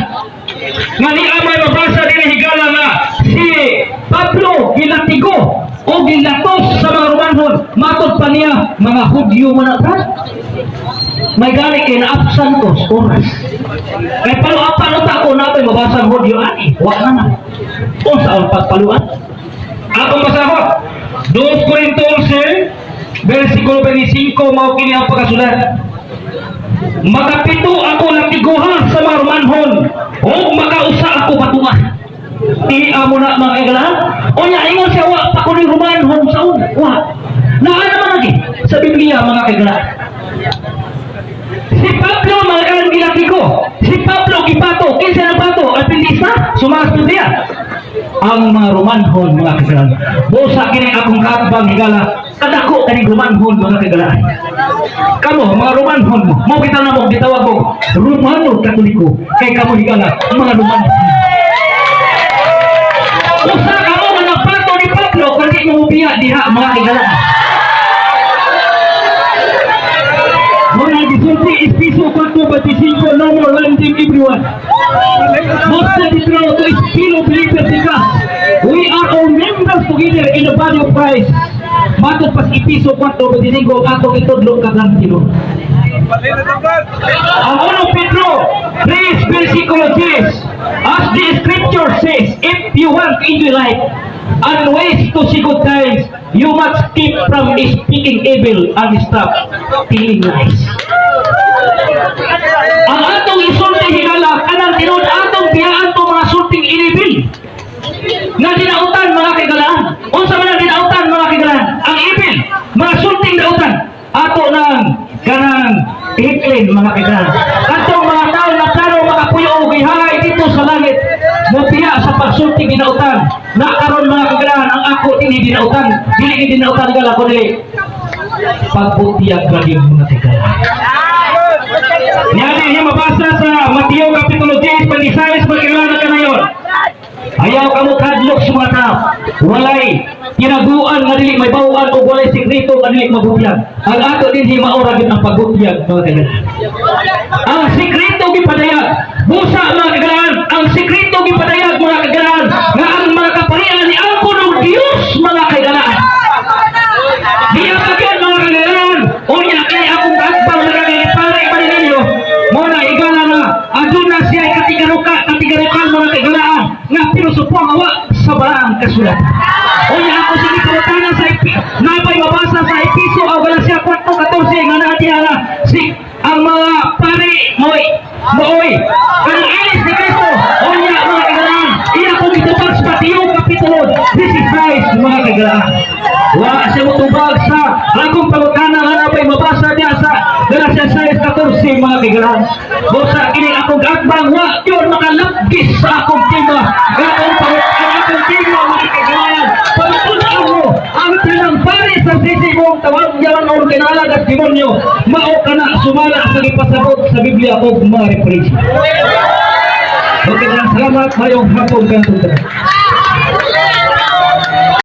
Nga ni amay mabasa dinhi, higala, nga si Pablo gilatigo o gilatos sa mga Romanhon. Matod pa niya, mga Hudyo man na, brad. May gani kay naabsan ko sa oras. Kay paluapan uta ko na mabasa ang Hudyo ani. Wa na na. Unsa ang pagpaluan? Akong basahon. 2 Corinto 11 versikulo 25, mao kini ang pagkasulat. Makapito ako latiguhan sa mga Romanhon o makausa ako batuan. Di amo na, mga kaigalaan. Unya ingon siya, wa pa ko ni Romanhon sa una. Wa. Naa naman lagi sa Biblia, mga kaigalaan. Si Pablo, mga kaigalaan, gilatigo. Si Pablo gipato. Kinsa na pato? Adventista? Sumakas Biblia. Ang mga Romanhon, mga kaigalaan. Busa kini akong kaatbang, higala. Kadako kaning Romanhon, mga kaigalaan. Kamo, mga Romanhon mo. Mo kita na mo gitawag ko Romano Katoliko. Kay kamo, higala, mga Romanhon. Usa kamo nga nagpato ni Pablo kundi mo biya diha, mga kaigalaan. Muna gisulti Efeso 4:25, no more blinding everyone. Most of the to is fellow believers in Christ. We are all members together in the body of Christ. Matod pas Efeso 4:25 atong itudlo kagang Ginoo. Ang 1 Pedro 3 versikulo 10, as the scripture says, if you want to enjoy life and ways to see good times, you must keep from speaking evil and stop telling lies. Ang atong isulti, higala, kanang tinuod, atong biyaan to mga sulting inibil nga dinautan, mga kaigalaan. Unsa man ang dinautan, mga kaigalaan? Ang evil, mga sulting dautan. Ato nang kanang iklin, mga kaigalaan. Katong mga tao na plano makapuyo og gihay dito sa langit, mobiya sa pagsulti dinautan. Na karon, mga kaigalaan, ang ako dinhi dinautan. Dili ni dinautan gala kundi pagbutiyag lagi, mga kaigalaan. Niya mabasa sa Mateo Kapitulo 10, 26, magkilala ka na yun. Ayaw ka mo kadlok sa mga tao. Walay tinaguan nga dili may bawaan o walay sikreto nga dili mabutyag. Ang ato din di maura gid ang pagbutyag, mga kaibigan. Ang sikreto gipadayag. Busa, mga kaibigan, ang sikreto gipadayag, mga kaibigan, nga ang mga kaparian ni angkon og Dios, mga kaibigan. Diya pa gyud, mga kaibigan. Unya kay akong kaatbang nagagipare pa ninyo. Mo na igala na aduna siya katigaruka katigarukan, mga kaibigan, nga pilosopo ang awa sa balaang kasulatan. Unya ako sige pangutana sa napay mabasa sa Episo o Galacia 4:14 nga naa diha nga si ang mga pari moy mooy kanang alis ni Kristo. Unya, mga kaibigan, iya kong itubag sa Mateo Kapitulo 16, mga kaibigan. Wa siya motubag sa akong pangutana nga napay mabasa diha sa Galacia 6:14, mga kaibigan. Busa kini akong atbang wa yun makalapgis sa akong tema. Akong ang akong tema, mga kaibigan. Pagtun-an mo ang tinang pari sa sisi mong tawag yaman o kinalag at demonyo. Mao ka na sumala sa gipasabot sa Biblia o mga referensya. Okay, salamat. Mayong hapon kanto.